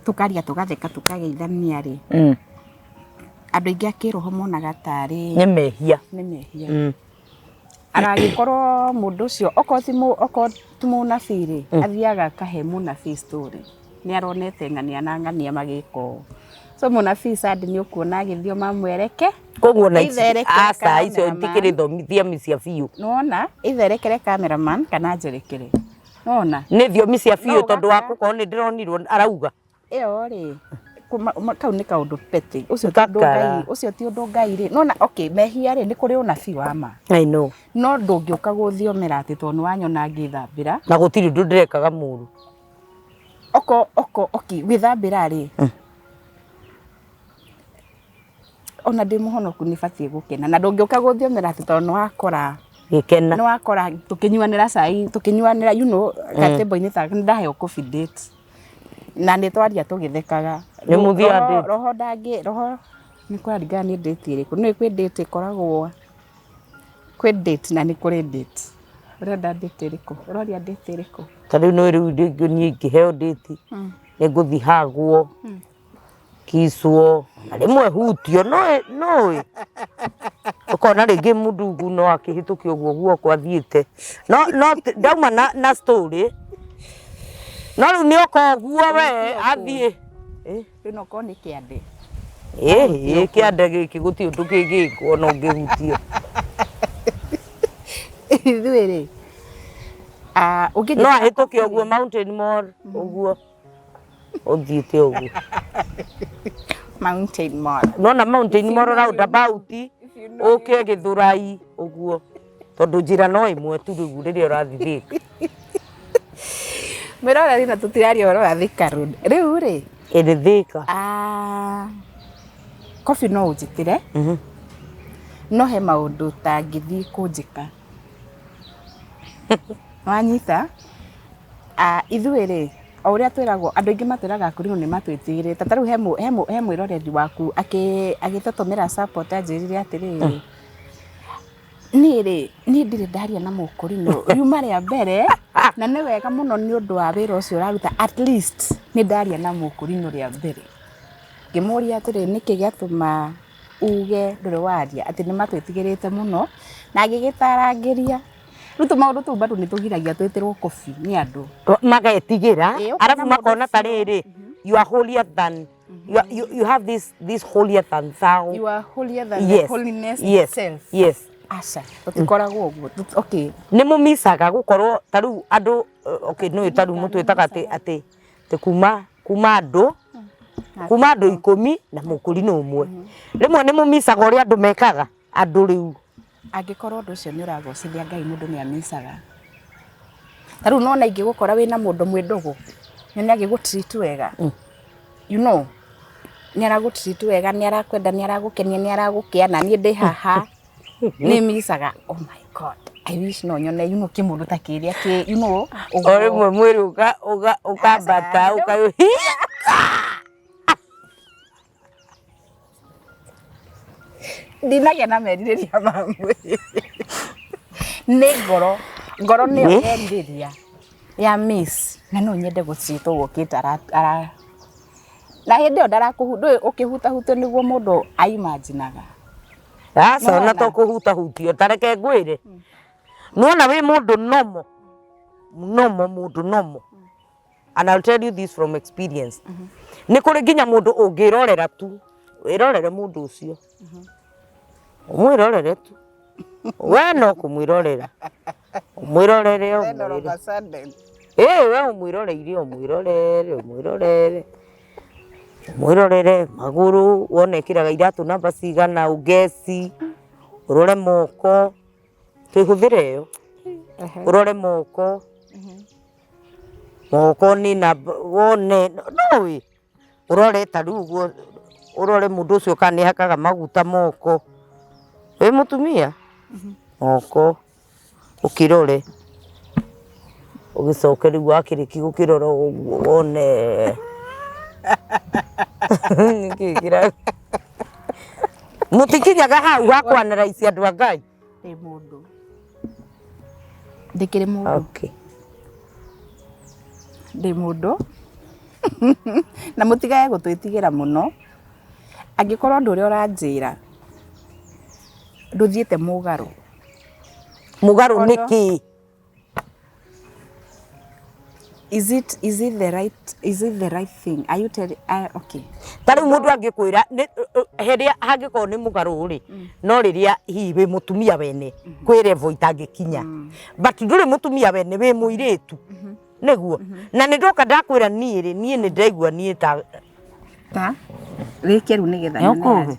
tũkaria tũgatheka tũkageithania rĩ, andũ aingĩ a kĩroho monaga tarĩ nĩ mehia. Nĩ mehia. Aragĩkorwo mũndũ ũcio okorwo ti mũnabii rĩ, athiaga akahe mũnabii story. Nĩ aronete ng'ania na ng'ania magĩka ũũ. So mũnabii Sunday nĩ ũkuona agĩthiĩ mamwereke. Koguo na Either erekere aca icio cameraman. itikĩrĩ thiomi cia biũ. Nĩwona, either erekere cameraman kana njerekere. Nĩwona? Nĩ thiomi cia biũ No tondũ wa ũgakora- gũkorwo nĩ ndĩronirwo arauga. Ĩyo rĩ, kau nĩ kaũndũ petty. Ũcio ti ũndũ Gakara. Ngai, ũcio ti ũndũ Ngai rĩ. Nĩwona, okay, mehia rĩ, nĩ kũrĩ ũnabii wa ma. I know. No ndũngĩũka gũthiomera atĩ tondũ nĩwanyona ngĩthambĩra. Na gũtirĩ ũndũ ndĩrekaga mũru. Oko, okay, gwĩthambĩra rĩ, ona ndĩ mũhonoku nĩ batiĩ gũkena. Na ndũngĩũka gũthiomera atĩ tondũ nĩwakora Gĩkena. Nĩwakora tũkĩnyuanĩra cai, tũkĩnyuanĩra, you know, gatable-inĩ ta nĩndaheo coffee date. Na nĩ twaria tũgĩthekaga. Nĩ mũthiaga date? Roho ndangĩ, roho nĩ kũraringana nĩ date ĩrĩkũ. Nĩũĩ kwĩ date ĩkoragwo, kwĩ date na nĩ kũrĩ date. Ũrenda date ĩrĩkũ? Ũroria date ĩrĩkũ? Ta rĩu nĩũĩ rĩu niĩ ingĩheo date, nĩ ngũthiĩ hagwo, kicwo, na rĩmwe hutio, nĩũĩ nĩũĩ. Ũkona rĩngĩ mũndungu no akĩhĩtũke ũguo guoko athiĩte. No no ndauma na story, no rĩu nĩ oka ũguo we athiĩ. Rĩu no korwo nĩ kĩande. Ĩĩ kĩande gĩkĩ gũtirĩ ũndũ kĩngĩkwo ona ũngĩhutio. Ithuĩ rĩ, No ahĩtũke ũguo Mountain Mall ũguo ũthiĩte ũguo. Mountain Mall. Nona Mountain Mall roundabout ũke Gĩthũrai ũguo tondũ njĩra no ĩmwe tu rĩu rĩrĩa ũrathiĩ Thika. Mwĩroreri na tũtiraria ũhoro wa Thika Road. Rĩu rĩ, Ĩrĩ Thika. Coffee no ũnjĩtĩre, no he maũndũ ũtangĩthiĩ kũnjĩka. Wanyita? Ithuĩ rĩ, O ũrĩa twĩragwo, andũ aingĩ matwĩraga akũrinũ nĩ matwĩtigĩrĩte. Ta rĩu he mwĩroreri waku agĩtũtũmĩra support anjĩrire atĩrĩrĩ, niĩ rĩ, niĩ ndirĩ ndaria na mũkũrinũ riuma rĩa mbere, na nĩ wega mũno nĩ ũndũ wa wĩra ũcio ũraruta, at least nĩ ndaria na mũkũrinũ rĩa mbere. Ngĩmũria atĩrĩ, nĩkĩ gĩatũma uge ndũrĩ waria, atĩ nĩ matwĩtigĩrĩte mũno, na agĩgĩtarangĩria. Rĩu tũmaũndũ tũu bado nĩ tũgiragia twĩtĩrwo kobi nĩ andũ. Magetigĩra. Ĩĩ, ũkona Arabu mũndũ makona ta ũcio. rĩrĩ, you are holier than you have this holier than thou. You are holier than the holiness itself. Aca, tũtikoragwo ũguo. Okay. Nĩ mũmicaga gũkorwo ta rĩu andũ okay, nĩ ta rĩu mũtwĩtaga atĩ atĩ kuma andũ 10 na mũkũrinũ ũmwe. Rĩmwe nĩ mũmicaga ũrĩa andũ mekaga andũ rĩu. Angĩkorwo ũndũ ũcio nĩ ũragocithia Ngai, mũndũ nĩ amicaga. Ta rĩu nona ingĩgũkora wĩna mũndũ mwĩ ndũgũ, nyone agĩgũ treat wega. Nĩ aragũ treat wega, nĩ arakwenda, nĩ aragũkenia, nĩ aragũkĩa, na niĩ ndĩ haha nĩ micaga. Oh my God, I wish no nyone kĩmũndũ ta kĩrĩa kĩ O rĩmwe mwĩrĩ ũkambata ũka Ndinagĩa na merirĩria ma mwĩrĩ. Nĩ ngoro, ngoro nĩyo yerirĩria ya miss, na no nyende gũcitwo ũguo ara ara na hĩndĩ ĩyo ndarakũhu ndũĩ ũkĩhutahutio nĩguo mũndũ aimaginaga. Aca, ona Nĩwona? to kũhutahutio, ta reke ngwĩre, nĩwona wĩ mũndũ normal normal, mũndũ normal, and I'll tell you this from experience, nĩ kũrĩ nginya mũndũ ũngĩrorera tu, wĩrorere mũndũ ũcio, ũmwĩrorere tu, we no kũmwĩrorera ũmwĩrorere ũmwĩre ĩĩ, we ũmwĩroreire, ũmwĩrorere, ũmwĩrorere, ũmwĩrorere magũrũ, wone ĩkĩraga iratũ namba cigana, ũngeci ũrore moko, twĩhũthĩre ĩyo, ũrore moko, moko nĩ namba, wone no ĩ ũrore ta rĩu ũguo, ũrore mũndũ ũcio kana nĩ ahakaga maguta moko, wĩ mũtumia, moko ũkĩrore, ũgĩcoke rĩu wakĩrĩkia gũkĩrora ũguo wone nĩkĩ kĩra mũtikinyaga hau ha kwanaraici andũ a Ngai. Ndĩ mũndũ. Ndĩkĩrĩ mũndũ. Okay. Ndĩ mũndũ. Na mũtigage gũtwĩtigĩra mũno. Angĩkorwo ũndũ ũrĩa ũranjĩra ndũthiĩte mũgarũ. Mũgarũ nĩ kĩ? Is it the right thing? Are you telling, okay. Ta rĩu mũndũ angĩkwĩra hĩrĩa hangĩkorwo nĩ mũgarũ rĩ, no rĩrĩa hihi wĩ mũtumia wene kwĩ level itangĩkinya, but ndũrĩ mũtumia wene, wĩ mũirĩtu nĩguo, na nĩ ndoka ndakwĩra niĩ rĩ, niĩ nĩ ndaigua niĩ ta Ta rĩkia rĩu nĩgetha nyone. Nĩũkũhe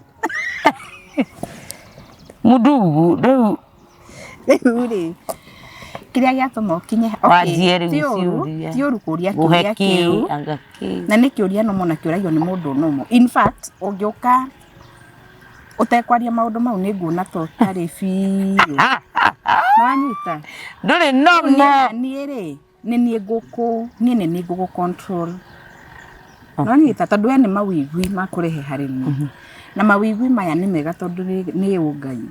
mũndugu rĩu. Rĩu rĩ, kĩrĩa gĩatũma ũkinye okay, Wanjie rĩu ti ũru, ciũria. Ti ũru kũria Ngũhe kĩũria kĩ kĩu. Anga kĩ? Na nĩ kĩũria nomo na kĩũragio nĩ mũndũ nomo. In fact, ũngĩũka ũtekwaria maũndũ mau nĩ nguona ta ũtarĩ biũ. Nĩwanyita? Ndũrĩ nomo. Niĩ rĩ, nĩ niĩ ngũkũ, niĩ nĩ niĩ ngũgũ control. Nĩwanyita? Tondũ we nĩ mawĩigwi makũrehe harĩ niĩ. Na mawĩigwi maya nĩ mega tondũ nĩ ũngai.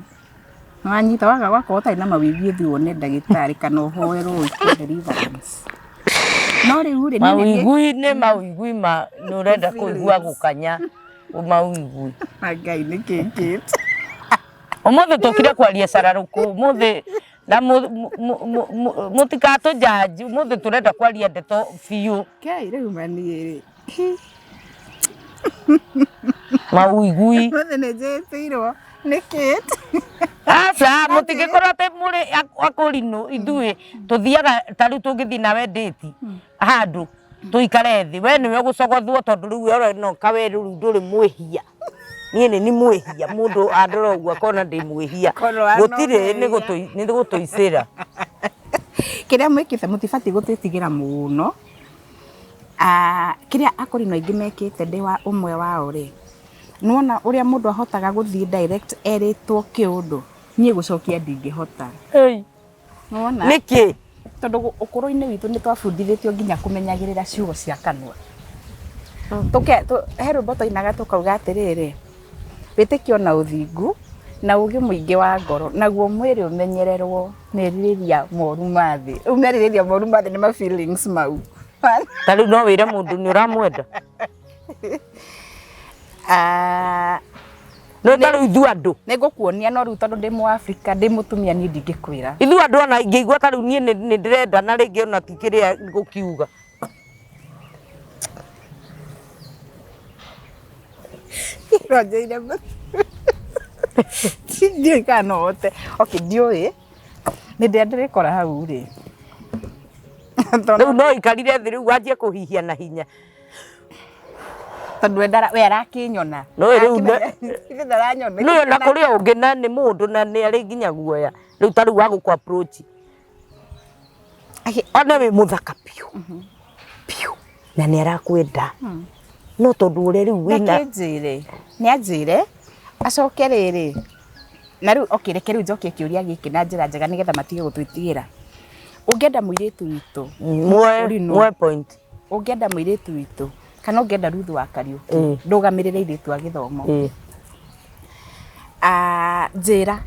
Nĩwanyita? Waga wakorwo ũtarĩ na mawĩigwi ũthiĩ wone ndagĩtarĩ kana ũhoerwo wĩkwo deliverance. No rĩu rĩ, niĩ nĩ niĩ Mawĩigwi nĩ mawĩigwi ma nĩ ũrenda kũigua gũkanya mawĩigwi. Ngai nĩ kĩkĩte. Ũmũthĩ tũkire kwaria cararũkũ ũmũthĩ na mũtikatũjanji, ũmũthĩ tũrenda kwaria ndeto biũ. Ngai rĩu maniĩ rĩ. Mawĩigwi. Ũmũthĩ nĩ njĩtĩirwo nĩ kĩte. Aca, mũtingĩkorwo atĩ mũrĩ akũrinũ, ithuĩ tũthiaga ta rĩu tũngĩthiĩ nawe ndĩti handũ tũikare thĩ, we nĩwe ũgũcogothwo tondũ rĩu we ũrenoka, we rĩu ndũrĩ mwĩhia, niĩ nĩ ni mwĩhia, mũndũ andora ũguo akona ndĩ mwĩhia. Korwo ano gũtirĩ nĩ mwĩhia. Nĩ gũtũicĩra. Kĩrĩa mwĩkĩte mũtibatiĩ gũtwĩtigĩra mũno. Ah, kĩrĩa akũrinũ aingĩ mekĩte, ndĩ wa ũmwe wao rĩ, nĩwona ũrĩa mũndũ ahotaga gũthiĩ direct erĩtwo kĩũndũ, niĩ gũcokia ndingĩhota. Hey. Nĩwona? Nĩkĩ? Tondũ ũkũrũ-inĩ witũ nĩ twabundithĩtio nginya kũmenyagĩrĩra ciugo cia kanua. Tũke, he rwĩmbo twainaga tũkauga atĩrĩrĩ, wĩtĩkio na ũthingu na ũgĩ mũingĩ wa ngoro, naguo mwĩrĩ ũmenyererwo merirĩria moru ma thĩ. Rĩu merirĩria moru ma thĩ nĩ ma feelings mau. Ta rĩu no wĩre mũndũ nĩ ũramwenda? Ah, No ta rĩu ithuĩ andũ. Nĩ ngũkuonia, no rĩu tondũ ndĩ Mũafrika, ndĩ mũtumia, niĩ ndingĩkwĩra. Ithuĩ andũ ona ingĩigua ta rĩu niĩ nĩ ndĩrenda na rĩngĩ ona ti kĩrĩa ngũkiuga. Ronjeire ndiũĩ kana no hote. Okay, ndiũĩ. Nĩ ndĩa ndĩrĩkora hau rĩ. Rĩu no ũikarire thĩ rĩu wanjie kũhihia na hinya. Tondũ we arakĩnyona. No rĩu Ithe ndaranyona. Nĩ ona kũrĩ o ũngĩ na nĩ mũndũ na nĩ arĩ nginya guoya. Rĩu ta rĩu wa gũkũ approach. One wĩ mũthaka biũ. Biũ. Na nĩ arakwenda. No tondũ ũrĩa rĩu wĩna. Reke njĩre. Nĩ anjĩre acoke rĩrĩ. Na rĩu okay, reke rĩu njokie kĩũria gĩkĩ na njĩra njega nĩgetha matige gũtwĩtigĩra. Ũngĩenda mũirĩtu witũ Muoe muoe point. Ũngĩenda mũirĩtu witũ kana ũngĩenda Ruth wa Kariũki ndũgamĩrĩre airĩtu a gĩthomo, ah, njĩra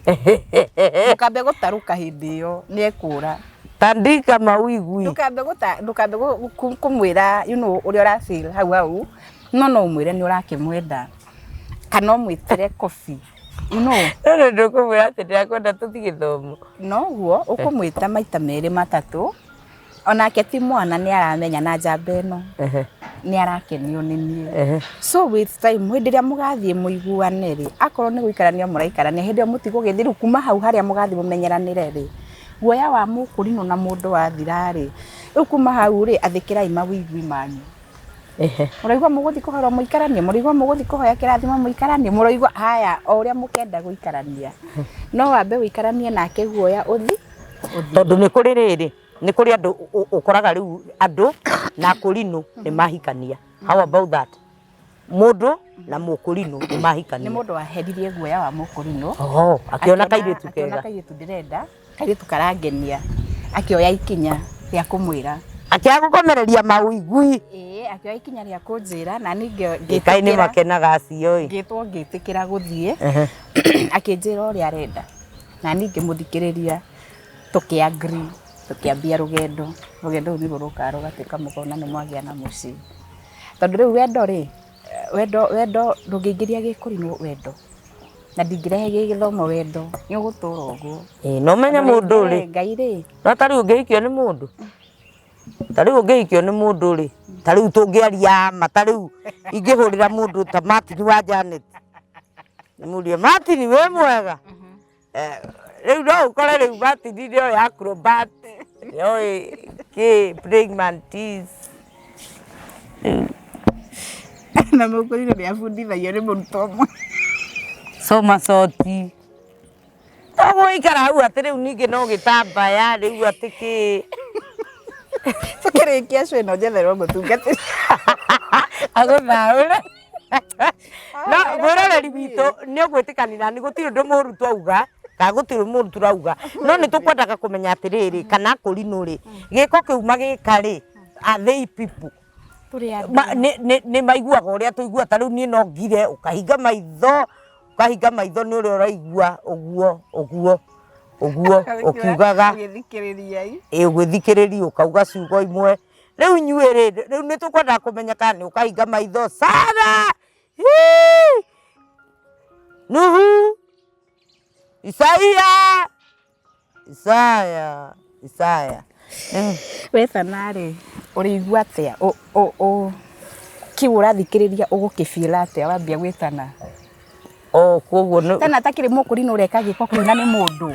ndũkambe gũtarũka hĩndĩ ĩyo nĩ ekũra. Tandika mawigwi. Ndũkambe gũta ndũkambe kũmwĩra you know ũrĩa ũra feel hau hau, no no ũmwĩre nĩ ũrakĩmwenda kana ũmwĩtĩre coffee you know. Rĩu ndũkũmwĩra atĩ ndĩrakwenda tũthiĩ gĩthomo. Noguo ũkũmwĩta maita merĩ matatũ. Onake ti mwana nĩ aramenya na njamba ĩno nĩ arakenio nĩ niĩ. So with time hĩndĩ ĩrĩa mũgathiĩ mũiguane rĩ, akorwo nĩ gũikarania mũraikarania, hĩndĩ ĩyo mũtigũgĩthiĩ rĩu kuma hau harĩa mũgathiĩ mũmenyeranĩre rĩ, guoya wa mũkũrinũ na mũndũ wathira rĩ, rĩu kuma hau rĩ, athĩkĩrai mawĩigwi manyu. Mũraigua mũgũthiĩ kũhoerwo mũikaranie, mũraigua mũgũthiĩ kũhoya kĩrathimo mũikaranie, mũraigua haya o ũrĩa mũkenda gũikarania. No wambe ũikaranie nake guoya ũthi. Tondũ nĩ kũrĩ rĩrĩ, nĩ kũrĩ andũ ũkoraga rĩu andũ na akũrinũ nĩ mahikania. How about that? Mũndũ na mũkũrinũ nĩ mahikania. Nĩ mũndũ waheririe guoya wa mũkũrinũ. Oh, akĩona kairĩtu kega. Akĩona kairĩtu ndĩrenda, kairĩtu karangenia, akĩoya ikinya rĩa kũmwĩra. Akĩaga gũkomereria mawĩigwi. Ĩĩ, akĩoya ikinya rĩa kũnjĩra na niĩ ngĩtĩkĩra. Kaĩ nĩ makenaga acio ĩ. Ngĩtwo ngĩtĩkĩra gũthiĩ, akĩnjĩra ũrĩa arenda. Na niĩ ngĩmũthikĩrĩria, tũkĩ agree, tũkĩambia rũgendo. Rũgendo rũu nĩruo rũkaga rũgatuĩka mũkona nĩ mwagĩa na mũciĩ. Tondũ rĩu wendo rĩ, wendo wendo ndũngĩingĩria gĩkũrinũ wendo, na ndingĩrehe gĩgĩthomo wendo, nĩ ũgũtũra ũguo. Ĩĩ na ũmenye mũndũ rĩ, Ngai rĩ, no ta rĩu ũngĩhikio nĩ mũndũ, ta rĩu ũngĩhikio nĩ mũndũ rĩ, ta rĩu tũngĩaria ma, ta rĩu ingĩhũrĩra mũndũ ta Martin wa Janet, ndĩmũrie Martin wĩ mwega? Eh, rĩu no ũkore rĩu Martin nĩoĩ acrobat, nĩoĩ kĩ praying mantis. Na mũkũrinũ nĩ abundithagio nĩ mũrutwo ũmwe. Soma soti. To gũikara hau atĩ rĩu ningĩ no gĩtambaya rĩu atĩ kĩ. Tũkĩrĩkia show ĩno njetherwo mũtungatĩri. Agũthaũre. No mwĩroreri witũ nĩ ũgwĩtĩkania nani gũtirĩ ũndũ mũru twauga kana gũtirĩ mũru tũrauga no nĩ tũkwendaga kũmenya atĩrĩrĩ kana kũrinũ rĩ gĩko kĩu magĩka rĩ are they people? Tũrĩ andũ. Nĩ maiguaga ũrĩa tũiguaga ta rĩu niĩ no ngire ũkahinga maitho ũkahinga maitho nĩ ũrĩa ũraigua ũguo ũguo ũguo ũkiugaga. Ũgĩthikĩrĩria. Ĩ ũgĩthikĩrĩria ũkauga ciugo imwe. Rĩu inyuĩ rĩ, rĩu nĩ tũkwendaga kũmenya kana nĩ ũkahinga maitho Sara, hii, Nuhu, Isaia, Isaya, Isaya. Wetana rĩ, ũrĩigua atĩa? Kĩu ũrathikĩrĩria ũgũkĩ feel atĩa wambia gwĩtana? Oh, koguo nĩ Tana atakĩrĩ mũkũrinũ ũreka gĩko kĩu na nĩ mũndũ.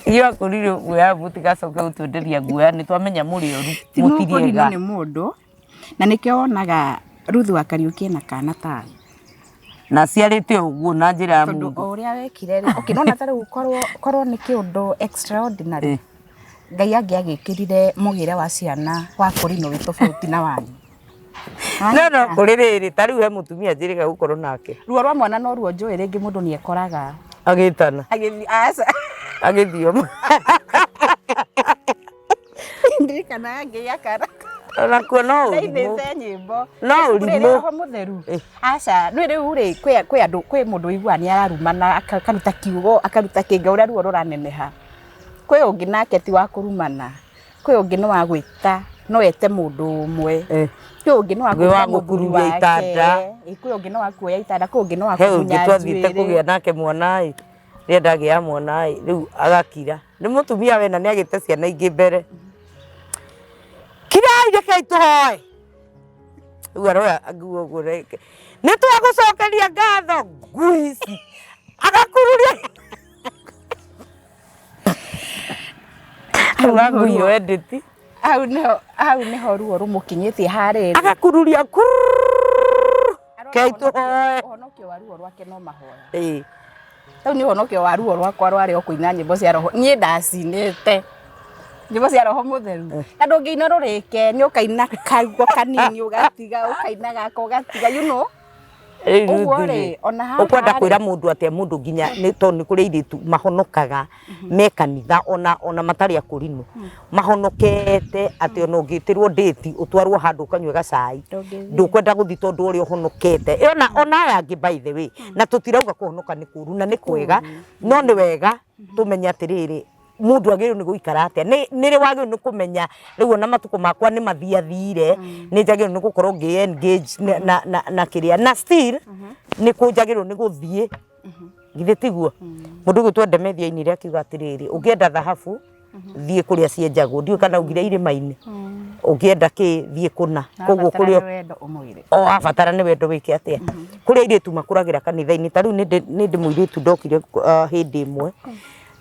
Inyuĩ akũrinũ guoya mũtigacoke gũtwenderia guoya nĩ twamenya mũrĩ oru Ti mũtirĩ mũkũrinũ ega. nĩ mũndũ na nĩkĩo wonaga Ruth wa Kariuki ena kana tawe. Na aciarĩte ũguo na njĩra ya Tondũ mũndũ. o ũrĩa wekire rĩ, okay, nĩwona ta rĩu korwo korwo nĩ kĩũndũ extraordinary Ngai angĩagĩkĩrire mũgĩre wa ciana wa kũrinũ wĩ tofauti na wanyu. No no kũrĩ rĩrĩ ta rĩu he mũtumia njĩrĩga gũkorwo nake. Ruo rwa mwana no ruo njũĩ rĩngĩ mũndũ nĩ ekoraga Agĩtana. Agĩthiĩ aca. Agĩthioma. Ndirikanaga ngĩgĩa kana. Onakuo no ũrimũ. Ndainĩte nyĩmbo. No Rĩrĩ ũrimũ. roho mũtheru. Aca, nĩ rĩu rĩ kwĩ andũ, kwĩ mũndũ ũiguaga nĩ ararumana akaruta kiugo, akaruta kĩnga ũrĩa ruo rũraneneha. Kwĩ ũngĩ nake ti wa kũrumana. Kwĩ ũngĩ nĩ wa gwĩta, no ete mũndũ ũmwe. Kwĩ ũngĩ nĩ wa Ũngĩ wa kũruta mũthuri gũkururia wake. itanda. Kwĩ ũngĩ nĩ wa kuoya itanda, kwĩ ũngĩ nĩ wa He ũngĩ kũmunya twathiĩte njuĩrĩ. kũgĩa nake mwana ĩ, rĩrĩa ndagĩa mwana ĩ, rĩu agakira. Nĩ mũtumia we na nĩ agĩte ciana ingĩ mbere. Kirai rekei tũhoe. Rĩu aroya nguo ũguo reke. Nĩ twagũcokeria ngatho ngui ici. Agakururia. Auga ngui ĩyo endeti. Hau nĩho ruo rũmũkinyĩtie harĩrĩ. Agakururia kurururu. Rekei tũhoe. Ũhonokio wa ruo rwake no mahoya. Ĩĩ. Rĩu nĩ ũhonokio wa ruo rwakwa rwarĩ o kũina nyĩmbo cia roho. Niĩ ndacinĩte nyĩmbo cia roho mũtheru. Na ndũngĩina rũrĩke, nĩ ũkaina karuo kanini ũgatiga, ũkaina gaka ũgatiga, you know. Ũguo rĩ, ona haha Ũkwenda rĩ. kwĩra mũndũ atĩa mũndũ nginya nĩ tondũ nĩ kũrĩ airĩtu mahonokaga me kanitha ona matarĩ akũrinũ mahonokete atĩ ona ũngĩtĩrwo ndĩti ũtwarwo handũ ũkanyue gacai Ndũngĩthiĩ. ndũkwenda gũthiĩ tondũ ũrĩa ũhonokete ona aya angĩ by the way na tũtirauga kũhonoka nĩ kũru na nĩ kwega no nĩ wega tũmenye atĩrĩrĩ mũndũ agĩrĩirwo nĩ gũikara atĩa nĩ rĩ wagĩrĩirwo nĩ kũmenya rĩu ona matukũ makwa nĩ mathiathire nĩ njagĩrĩirwo nĩ gũkorwo ngĩ engage na kĩrĩa na still nĩ kũ njagĩrĩirwo nĩ gũthiĩ githĩ tiguo mũndũ ũgwĩtwo Demethi ainire akiuga atĩrĩrĩ ũngĩenda thahabu thiĩ kũrĩa cienjagwo ndiũĩ kana augire irĩma-inĩ ũngĩenda kĩ thiĩ kũna koguo Abatara kũrĩa nĩ wendo ũmwĩre. o abatara nĩ wendo wĩke atĩa kũrĩa airĩtu makũragĩra kanitha-inĩ ta rĩu nĩ ndĩ mũirĩtu ndokire hĩndĩ ĩmwe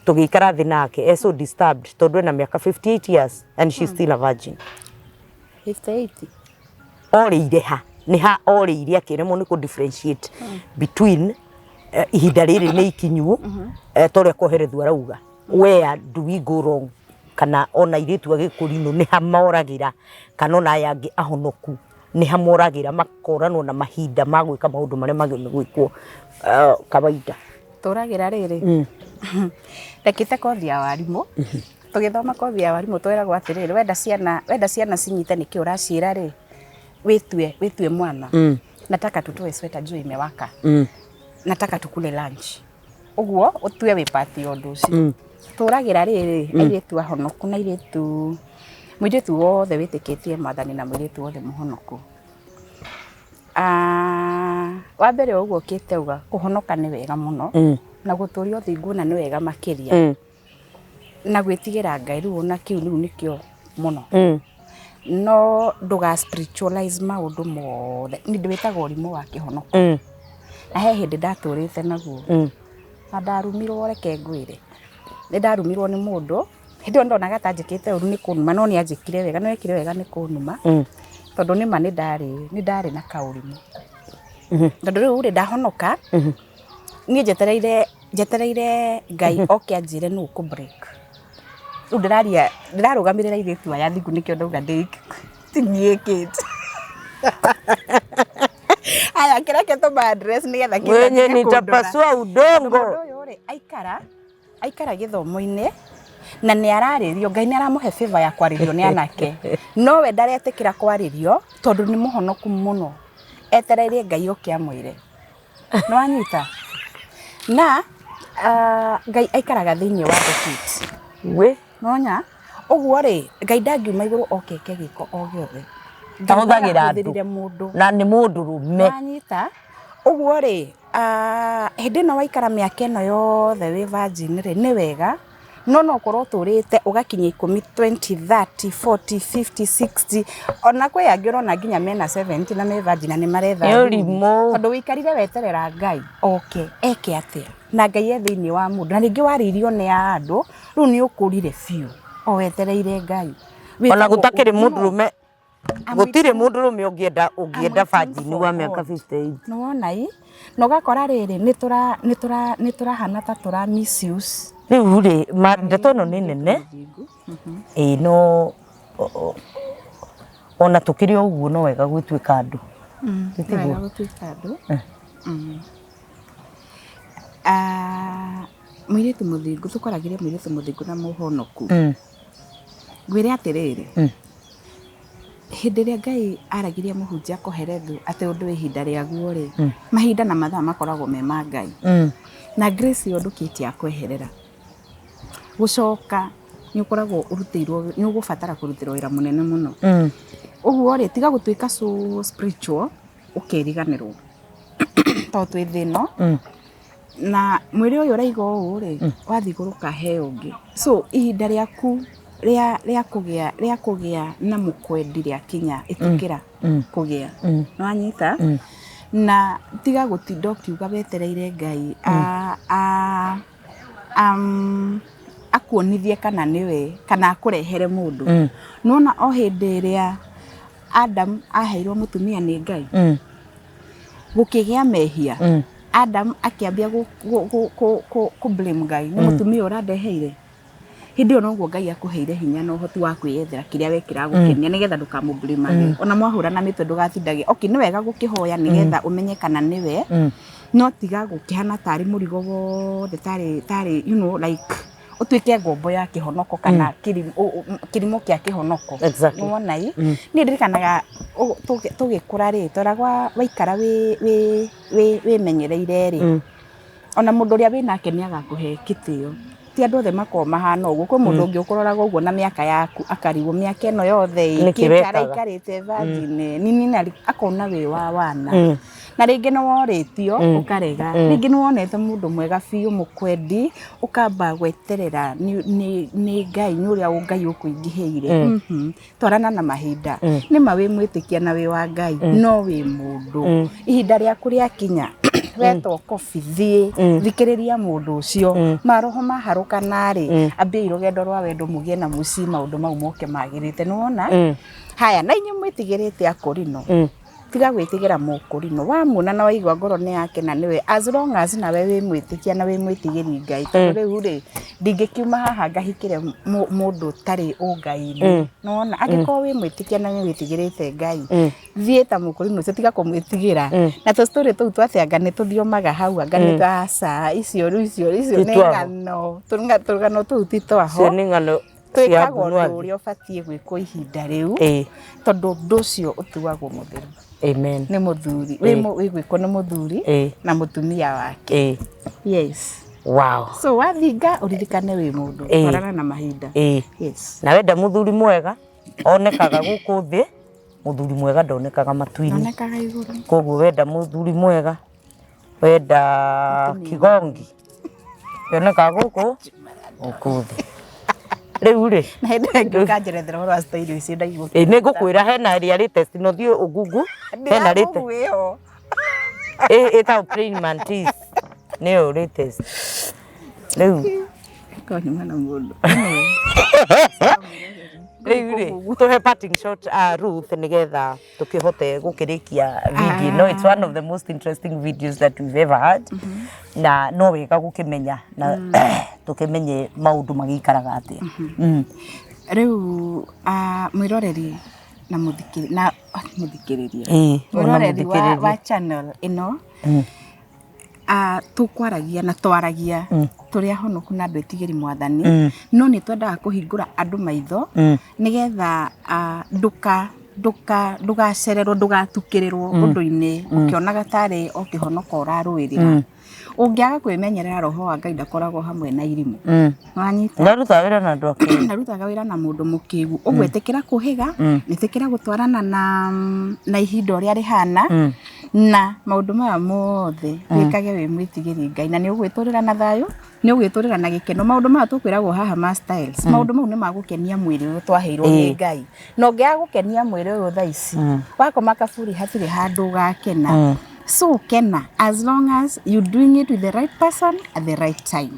tũgĩikara thĩ nake e so disturbed tondũ ena mĩaka 58 years and she's still a virgin 58. Orĩire ha nĩ ha orĩire akĩremwo nĩ kũ differentiate between ihinda rĩrĩ nĩ ikinyu ta ũrĩa Kohelethu arauga where do we go wrong kana ona airĩtu a gĩkũrinũ nĩ ha moragĩra kana ona aya angĩ ahonoku nĩ ha moragĩra makoranwo na mahinda ma gwĩka maũndũ marĩa magĩrĩirwo nĩ gwĩkwo kawaida. Tũragĩra rĩrĩ rekĩte kothi ya warimũ tũgĩthoma kothi ya warimũ tweragwo atĩrĩrĩ wenda ciana cinyite nĩkĩ ũraciĩra rĩ wĩtue mwana nataka tutoe sweta juu imewaka nataka tukule lunch ũguo ũtue wĩ part ya ũndũ ũcio tũragĩra rĩrĩ airĩtu ahonoku na airĩtu mũirĩtu wothe wĩtĩkĩtie mwathani na mũirĩtu wothe mũhonoku wa mbere ũguo ũkĩte uga kũhonoka nĩ wega mũno na gũtũria ũthingu na nĩ wega makĩria na gwĩtigĩra Ngai rĩu ona kĩu rĩu nĩkĩo mũno no ndũga spiritualize maũndũ mothe nĩ ndĩwĩtaga ũrimũ wa kĩhonoko na he hĩndĩ ndatũrĩte naguo na ndarumirwo reke ngwĩre nĩ ndarumirwo nĩ mũndũ hĩndĩ ĩyo ndonaga ta njĩkĩte ũru nĩ kũnuma no nĩ anjĩkire wega no ekire wega nĩ kũnuma tondũ nĩma nĩ ndarĩ na kaũrimũ tondũ rĩu rĩ ndahonoka niĩ njetereire Ngai oke anjĩre nũ ũkũ break rĩu ndĩraria ndĩrarũgamĩrĩra airĩtu aya thingu nĩkĩo ndauga ndĩ ti niĩkĩte aya kĩreke tũma address nĩgetha kĩndũ Mwenye atige kũndora. nitapasua udongo. Mũndũ ũyũ rĩ aikara gĩthomo-inĩ na nĩ ararĩrio Ngai nĩ aramũhe favor ya kwarĩrio nĩ anake no we ndaretĩkĩra kwarĩrio tondũ nĩ mũhonoku mũno etereirie Ngai oke amwĩre nĩ wanyita na Ngai aikaraga thĩinĩ wa bucket We nonya ũguo rĩ Ngai ndangiuma igũrũ oke eke gĩko o gĩothe Ngai ahũthagĩra andũ ahũthĩrire mũndũ na nĩ mũndũrũme wanyita ũguo rĩ hĩndĩ ĩno waikara mĩaka ĩno yothe wĩ virgin rĩ nĩ wega no no ũkorwo ũtũrĩte ũgakinya ikũmi 20 30 40 50 60 ona kwĩ angĩ ũrona nginya mena 70 na me virgin na nĩ maretha Nĩ athuri. ũrimũ. Tondũ wĩikarire weterera Ngai oke eke atĩa na Ngai e thĩinĩ wa mũndũ na rĩngĩ warĩirio nĩ andũ rĩu nĩ ũkũrire biũ o wetereire Ngai ona Wĩtagwo gũtakĩrĩ ũrimũ. mũndũrũme I'm gũtirĩ waiting- mũndũrũme ũngĩenda waiting virgin for wa mĩaka God. 58 Nĩwona ĩ na ũgakora rĩrĩ nĩ tũrahana ta tũra misuse rĩu rĩ ndeto ĩno nĩ nene ĩĩ no ona tũkĩrĩ o ũguo no wega gwĩtuĩka andũ Nĩ tiguo? wega gũtuĩka andũ. Mũirĩtu mũthingu, tũkoragĩre mũirĩtu mũthingu na mũhonoku. Ngwĩre atĩrĩrĩ, hĩndĩ ĩrĩa Ngai aragirie mũhunjia Kohelethu atĩ ũndũ wĩ ihinda rĩaguo rĩ, mahinda na mathaa makoragwo me ma Ngai. Na grace ĩyo ndũkĩtie ya kweherera. Gũcoka nĩ ũkoragwo ũrutĩirwo, nĩ ũgũbatara kũrutĩrwo wĩra mũnene mũno. Ũguo rĩ, tiga gũtuĩka so spiritual ũkeriganĩrwo. Tondũ twĩ thĩ ĩno, na mwĩrĩ ũyũ ũraiga ũũ rĩ, wathiĩ igũrũ ũkaheo ũngĩ. So ihinda rĩaku rĩa rĩa kũgĩa rĩa kũgĩa na mũkwendi rĩakinya, ĩtĩkĩra kũgĩa. Nĩwanyita? Na tiga gũtinda ũkiuga wetereire Ngai akuonithie kana nĩwe kana akũrehere mũndũ. Nĩwona o hĩndĩ ĩrĩa Adam aheirwo mũtumia nĩ Ngai, gũkĩgĩa mehia, Adam akĩambia kũ blame Ngai, nĩ mũtumia ũrandeheire. Hĩndĩ ĩyo noguo Ngai akũheire hinya na ũhoti wa kwĩyethera kĩrĩa we kĩragũkenia nĩgetha ndũkamũ blame age. Ona mwahũrana mĩtwe ndũgatindage, okay nĩ wega gũkĩhoya nĩgetha ũmenye kana nĩwe, no tiga gũkĩhana tarĩ mũrigo wothe tarĩ tarĩ you know like ũtuĩke ngombo ya kĩhonoko kana kĩrimũ kĩa kĩhonoko. Nĩwona ĩ? Niĩ ndirikanaga tũgĩkũra rĩ, tweragwo waikara wĩmenyereire rĩ, ona mũndũ ũrĩa wĩnake nĩ agakũhe gĩtĩo. Ti andũ othe makoragwo mahana ũguo, kwĩ mũndũ ũngĩ ũkũroraga ũguo na mĩaka yaku akarigwo mĩaka ĩno yothe ĩ, Nĩkĩ kĩ wekaga? araikarĩte virgin ĩ, nini na akona wĩ wa wana. Na rĩngĩ nĩ worĩtio ũkarega, rĩngĩ nĩ wonete mũndũ mwega biũ mũkwendi, ũkamba gweterera nĩ Ngai, nĩ ũrĩa Ngai ũkũingĩhĩire. Twarana na mahinda. Nĩ ma wĩ mwĩtĩkia na wĩ wa Ngai, no wĩ mũndũ. Ihinda rĩaku rĩakinya, wetwo kobi thiĩ, thikĩrĩria mũndũ ũcio. Maroho maharũkana rĩ, ambiai rũgendo rwa wendo mũgĩe na mũciĩ maũndũ mau moke magĩrĩte. Nĩ wona? Haya, na inyuĩ mwĩtigĩrĩte akũrinũ, tiga gwĩtigĩra mũkũrinũ. Wamuona na waigua ngoro nĩ yakena nĩwe, as long as nawe wĩ mwĩtĩkia na wĩ mwĩtigĩri Ngai. Tondũ rĩu rĩ, ndingĩkiuma haha ngahikĩre mũndũ ũtarĩ ũngai-inĩ. Nĩ wona? Angĩkorwo wĩ mwĩtĩkia na nĩ wĩtigĩrĩte Ngai, thiĩ ta mũkũrinũ ũcio, tiga kũmwĩtigĩra. Na tũ story tũu twa atĩ anga nĩ tũthiomaga hau, anga nĩ aca, icio rĩu icio icio Ti nĩ twaho. ng'ano. Tũng'ano tũu ti twaho. Icio nĩ ng'ano cia Twĩkaga ũndũ mbunuathi. ũrĩa ũbatiĩ gwĩkwo ihinda rĩu, tondũ ũndũ ũcio ũtuagwo mũtheru. Amen. Nĩ mũthuri, wĩ gwĩkwo nĩ mũthuri na mũtumia wake. Yes. Wow. So wathinga ũririkane wĩ mũndũ, twarana na mahinda. Yes. Na wenda mũthuri mwega onekaga gũkũ thĩ, mũthuri mwega ndonekaga matu-inĩ. Onekaga igũrũ. Koguo wenda mũthuri mwega, wenda kigongi, kĩonekaga gũkũ gũkũ thĩ. Rĩu rĩ, Na hĩndĩ ĩyo ĩngĩ ũkanjerethera ũhoro wa style icio ndaigua. Nĩ ngũkwĩra hena ĩrĩa latest na ũthiĩ ũngungu, hena latest. Ndĩra ĩyo. Ĩtagwo plain mantis, nĩyo latest. Rĩu Korwo nyuma na mũndũ. Rĩu rĩ, tũhe parting shot Ruth nĩgetha tũkĩhote gũkĩrĩkia video no it's one of the most interesting videos that we've ever had na no wega gũkĩmenya na tũkĩmenye maũndũ magĩikaraga atĩa. Rĩu mwĩroreri na mũthikĩrĩria na mũthikĩrĩria. Ona Mwĩroreri wa, mũthikĩrĩria. wa channel ĩno, tũkwaragia na twaragia tũrĩ ahonoku na andũ etigĩri mwathani, no nĩ twendaga kũhingũra andũ maitho nĩgetha ndũka ndũka ndũgacererwo ndũgatukĩrĩrwo ũndũ-inĩ ũkĩonaga tarĩ o kĩhonoko ũrarũĩrĩra. Ũngĩaga kwĩmenyerera roho wa Ngai ndakoragwo hamwe na irimũ. Nĩwanyita? Ndarutaga wĩra na andũ akĩgu. Ndarutaga wĩra na mũndũ mũkĩgu. Ũguo ĩtĩkĩra kũhĩga, ĩtĩkĩra gũtwarana na ihinda ũrĩa rĩhana, na maũndũ maya mothe wĩkage wĩ mwĩtigĩri Ngai na nĩ ũgwĩtũrĩra na thayũ, nĩ ũgwĩtũrĩra na gĩkeno. Maũndũ maya tũkwĩragwo haha ma styles, maũndũ mau nĩ magũkenia mwĩrĩ ũyũ twaheirwo nĩ Ngai. Na ũngĩaga gũkenia mwĩrĩ ũyũ thaa ici, wakoma kaburi hatirĩ handũ ũgakena. So kena as long as you doing it with the right person at the right time.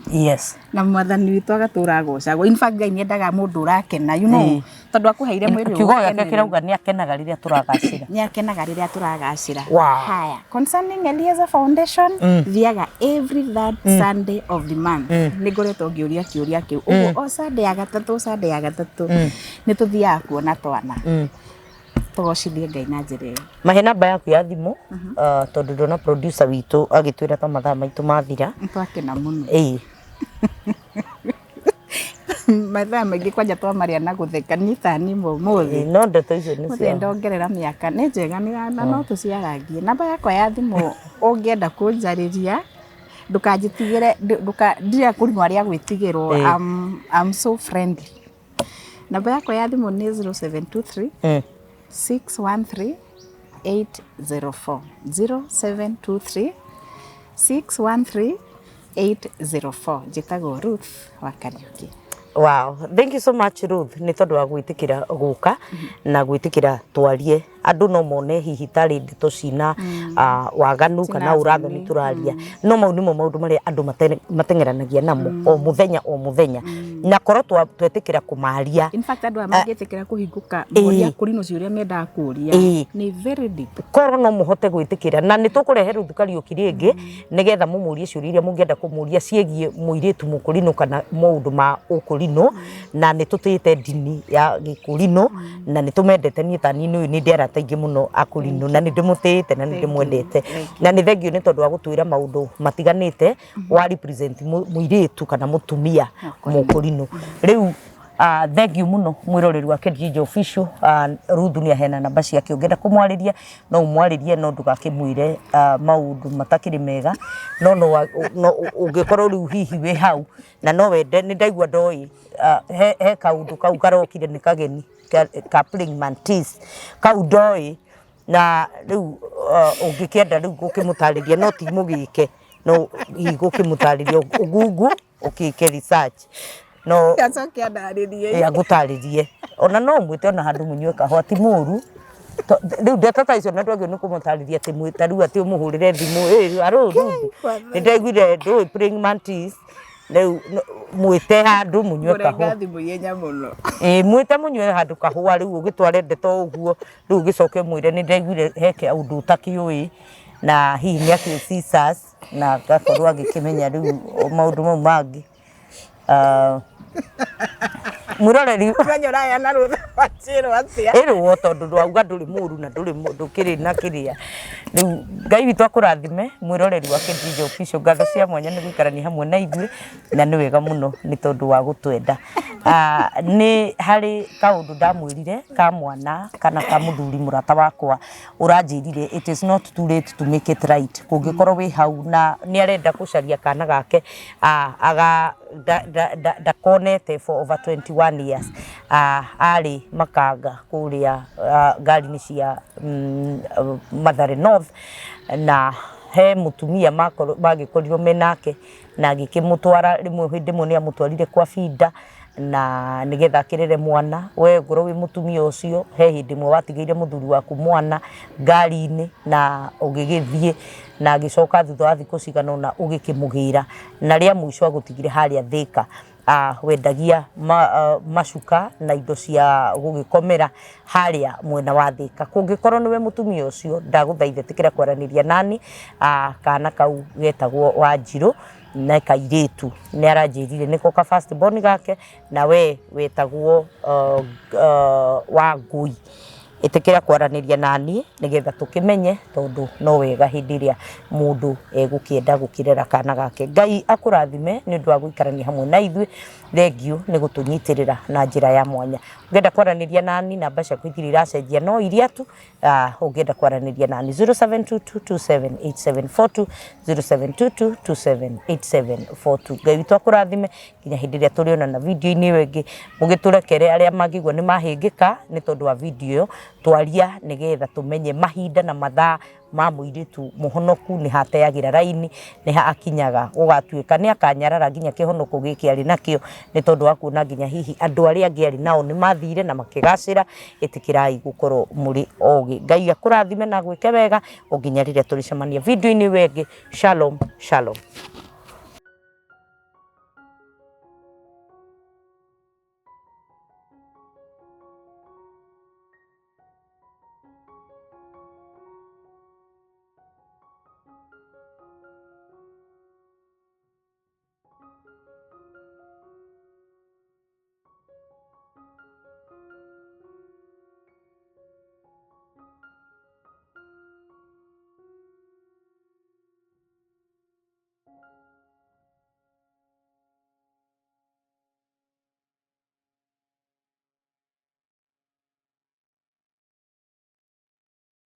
Na mwathani witũ agatũra agocagwo. In fact Ngai nĩ endaga mũndũ ũrakena, you know, tondũ akũheire mwĩrĩ ũyũ Kiugo gĩake ũkenerere. kĩrauga nĩ akenaga rĩrĩa tũragacĩra. Nĩ akenaga rĩrĩa tũragacĩra. Wow. Haya, concerning Eliezer Foundation, thiaga every third Sunday of the month. Nĩ ngoretwo ngĩũria kĩũria kĩu. Ũguo o Sunday ya gatatũ, Sunday ya gatatũ, nĩ tũthiaga kuona twana. Tũgocithie Ngai na njĩra ĩyo. Mahe namba yaku ya thimũ, tondũ ndona producer witũ agĩtwĩra ta mathaa maitũ mathira. Nĩ twakena mũno. Mathaa maingĩ kwanja twamarĩa na gũtheka niĩ ta niĩ ũmũthĩ. No ndeto icio nĩ Mũthĩ cia ndongerera mĩaka nĩ njega nĩ na no tũciarangie. Namba yakwa ya thimũ ũngĩenda kũnjarĩria ndũkanjĩtigĩre ndũka ndirĩ kũrimũ arĩa gwĩtigĩrwo. I'm so friendly. Namba yakwa ya thimũ nĩ 0723 613 804. 0723 613 804. Njĩtagwo Ruth wa Kariũki. Wow, thank you so much Ruth nĩ tondũ wa gwĩtĩkĩra gũka na gwĩtĩkĩra twarie. Andũ no mone hihi tarĩ ndeto cina waganu kana Cina ũrathoni thoni. tũraria, no mau nĩmo maũndũ marĩa andũ mateng'eranagia namo o mũthenya o mũthenya, na korwo twetĩkĩra kũmaria. In fact, andũ aya mangĩtĩkĩra kũhingũka moria kũrinwo ciũria mendaga kũria nĩ very deep. Korwo no mũhote gwĩtĩkĩra, na nĩ tũkũrehe Ruth Kariũki rĩngĩ nĩgetha mũmũrie ciũria iria mũngĩenda kũmũria ciĩgiĩ mũirĩtu mũkũrinũ kana maũndũ ma ũkũrinũ, na nĩ tũtĩĩte ndini ya gĩkũrinũ na nĩ tũmendete. Niĩ ta niĩ nĩ ndĩ arata aingĩ mũno akũrinũ na nĩ ndĩmũtĩĩte na nĩ ndĩmwendete, na nĩ thengiũ nĩ tondũ wa gũtwĩra maũndũ matiganĩte wa represent mũirĩtu kana mũtumia mũkũrinũ. Rĩu thengiũ mũno mwĩroreri wa KGJ Official. Ruth nĩ aheana namba ciake, ũngĩenda kũmwarĩria no ũmwarĩrie, no ndũgakĩmwĩre maũndũ matakĩrĩ mega, no no ũngĩkorwo rĩu hihi wĩ hau na no wende nĩ ndaigua ndoĩ he kaũndũ kau karokire nĩ kageni ka praying mantis kau ndoĩ, na rĩu ũngĩkĩenda rĩu gũkĩmũtarĩria, no ti mũgĩke, no hihi gũkĩmũtarĩria ũgungu ũkĩke research no Acoke andarĩrie. Ĩ, agũtarĩrie, ona no mwĩte ona handũ mũnyue kahũa, ti mũru. Rĩu ndeto ta icio na ndwagĩrĩirwo nĩ kũmũtarĩria atĩ ta rĩu atĩ ũmũhũrĩre thimũ, ĩ arũ Ruth, nĩ ndaiguire ndũĩ praying mantis, rĩu mwĩte handũ mũnyue Kũrenga kahũa. Thimũ ihenya mũno. Ĩ, mwĩte mũnyue handũ kahũa, rĩu ũgĩtware ndeto ũguo, rĩu ũgĩcoke ũmwĩre nĩ ndaiguire he kaũndũ ũtakĩũĩ, na hihi nĩ akĩũĩ scissors na agakorwo agĩkĩmenya rĩu maũndũ mau mangĩ. Mwĩroreri. Menya ũraheana rũtha rwa njĩrwo atĩa. Ĩrwo tondũ ndwauga ndũrĩ mũru na ndũrĩ ndũkĩrĩ na kĩrĩa. Rĩu Ngai witũ akũrathime mwĩroreri wa KGJ Official, ngatho cia mwanya nĩ gũikarania hamwe na ithuĩ, na nĩ wega mũno nĩ tondũ wa gũtwenda. Nĩ harĩ kaũndũ ndamwĩrire ka mwana kana ka mũthuri mũrata wakwa ũranjĩrire it is not too late to make it right. Kũngĩkorwo wĩ hau na nĩ arenda gũcaria kana gake aga ndakonete for over 21 years, arĩ makanga kũrĩa ngari-inĩ cia Mathare North, na he mũtumia magĩkorirwo menake na agĩkĩmũtwara rĩmwe, hĩndĩ ĩmwe nĩ amũtwarire kwa binda na nĩgetha akĩrere mwana. We ngorwo wĩ mũtumia ũcio, he hĩndĩ ĩmwe watigĩire mũthuri waku mwana ngari-inĩ na ũgĩgĩthiĩ, na agĩcoka thutha wa thikũ cigana ũna ũgĩkĩmũgĩra, na rĩa mũico agũtigire harĩa Thĩka, wendagia macuka na indo cia gũgĩkomera harĩa mwena wa Thĩka. Kũngĩkorwo nĩwe mũtumia ũcio, ndagũthaitha ĩtĩkĩra kwaranĩria nani. Kana kau getagwo Wanjirũ na kairĩtu, nĩ aranjĩrire nĩko ka first born gake, na we wetagwo Wangũi. Ĩtĩkĩra kwaranĩria naniĩ nĩgetha tũkĩmenye, tondũ no wega hĩndĩ ĩrĩa mũndũ egũkĩenda gũkĩrera kana gake. Ngai akũrathime nĩ ũndũ wa gũikarania hamwe na ithuĩ, thengiũ nĩ gũtũnyitĩrĩra na njĩra ya mwanya. Ũngĩenda kwaranĩria nani, namba ciakwa itirĩ iracenjia, no iria tu. Ũngĩenda kwaranĩria nani, 0722278742, 0722278742. Ngai witũ akũrathime nginya hĩndĩ ĩrĩa tũrĩonana video-inĩ ĩyo ĩngĩ. Mũgĩtũrekere arĩa mangĩigua nĩ mahĩngĩka nĩ tondũ wa video ĩyo twaria, nĩgetha tũmenye mahinda na mathaa ma mũirĩtu mũhonoku nĩ hateagĩra raini, nĩ ha akinyaga gũgatuĩka nĩ akanyarara nginya kĩhonoko gĩkĩ arĩ nakĩo, nĩ tondũ wa kuona nginya hihi andũ arĩa angĩ arĩ nao nĩ mathire na makĩgacĩra. Ĩtĩkĩrai gũkorwo mũrĩ ogĩ. Ngai akũrathime na agwĩke wega o nginya rĩrĩa tũrĩcemania video-inĩ ĩyo ĩngĩ. Shalom, shalom.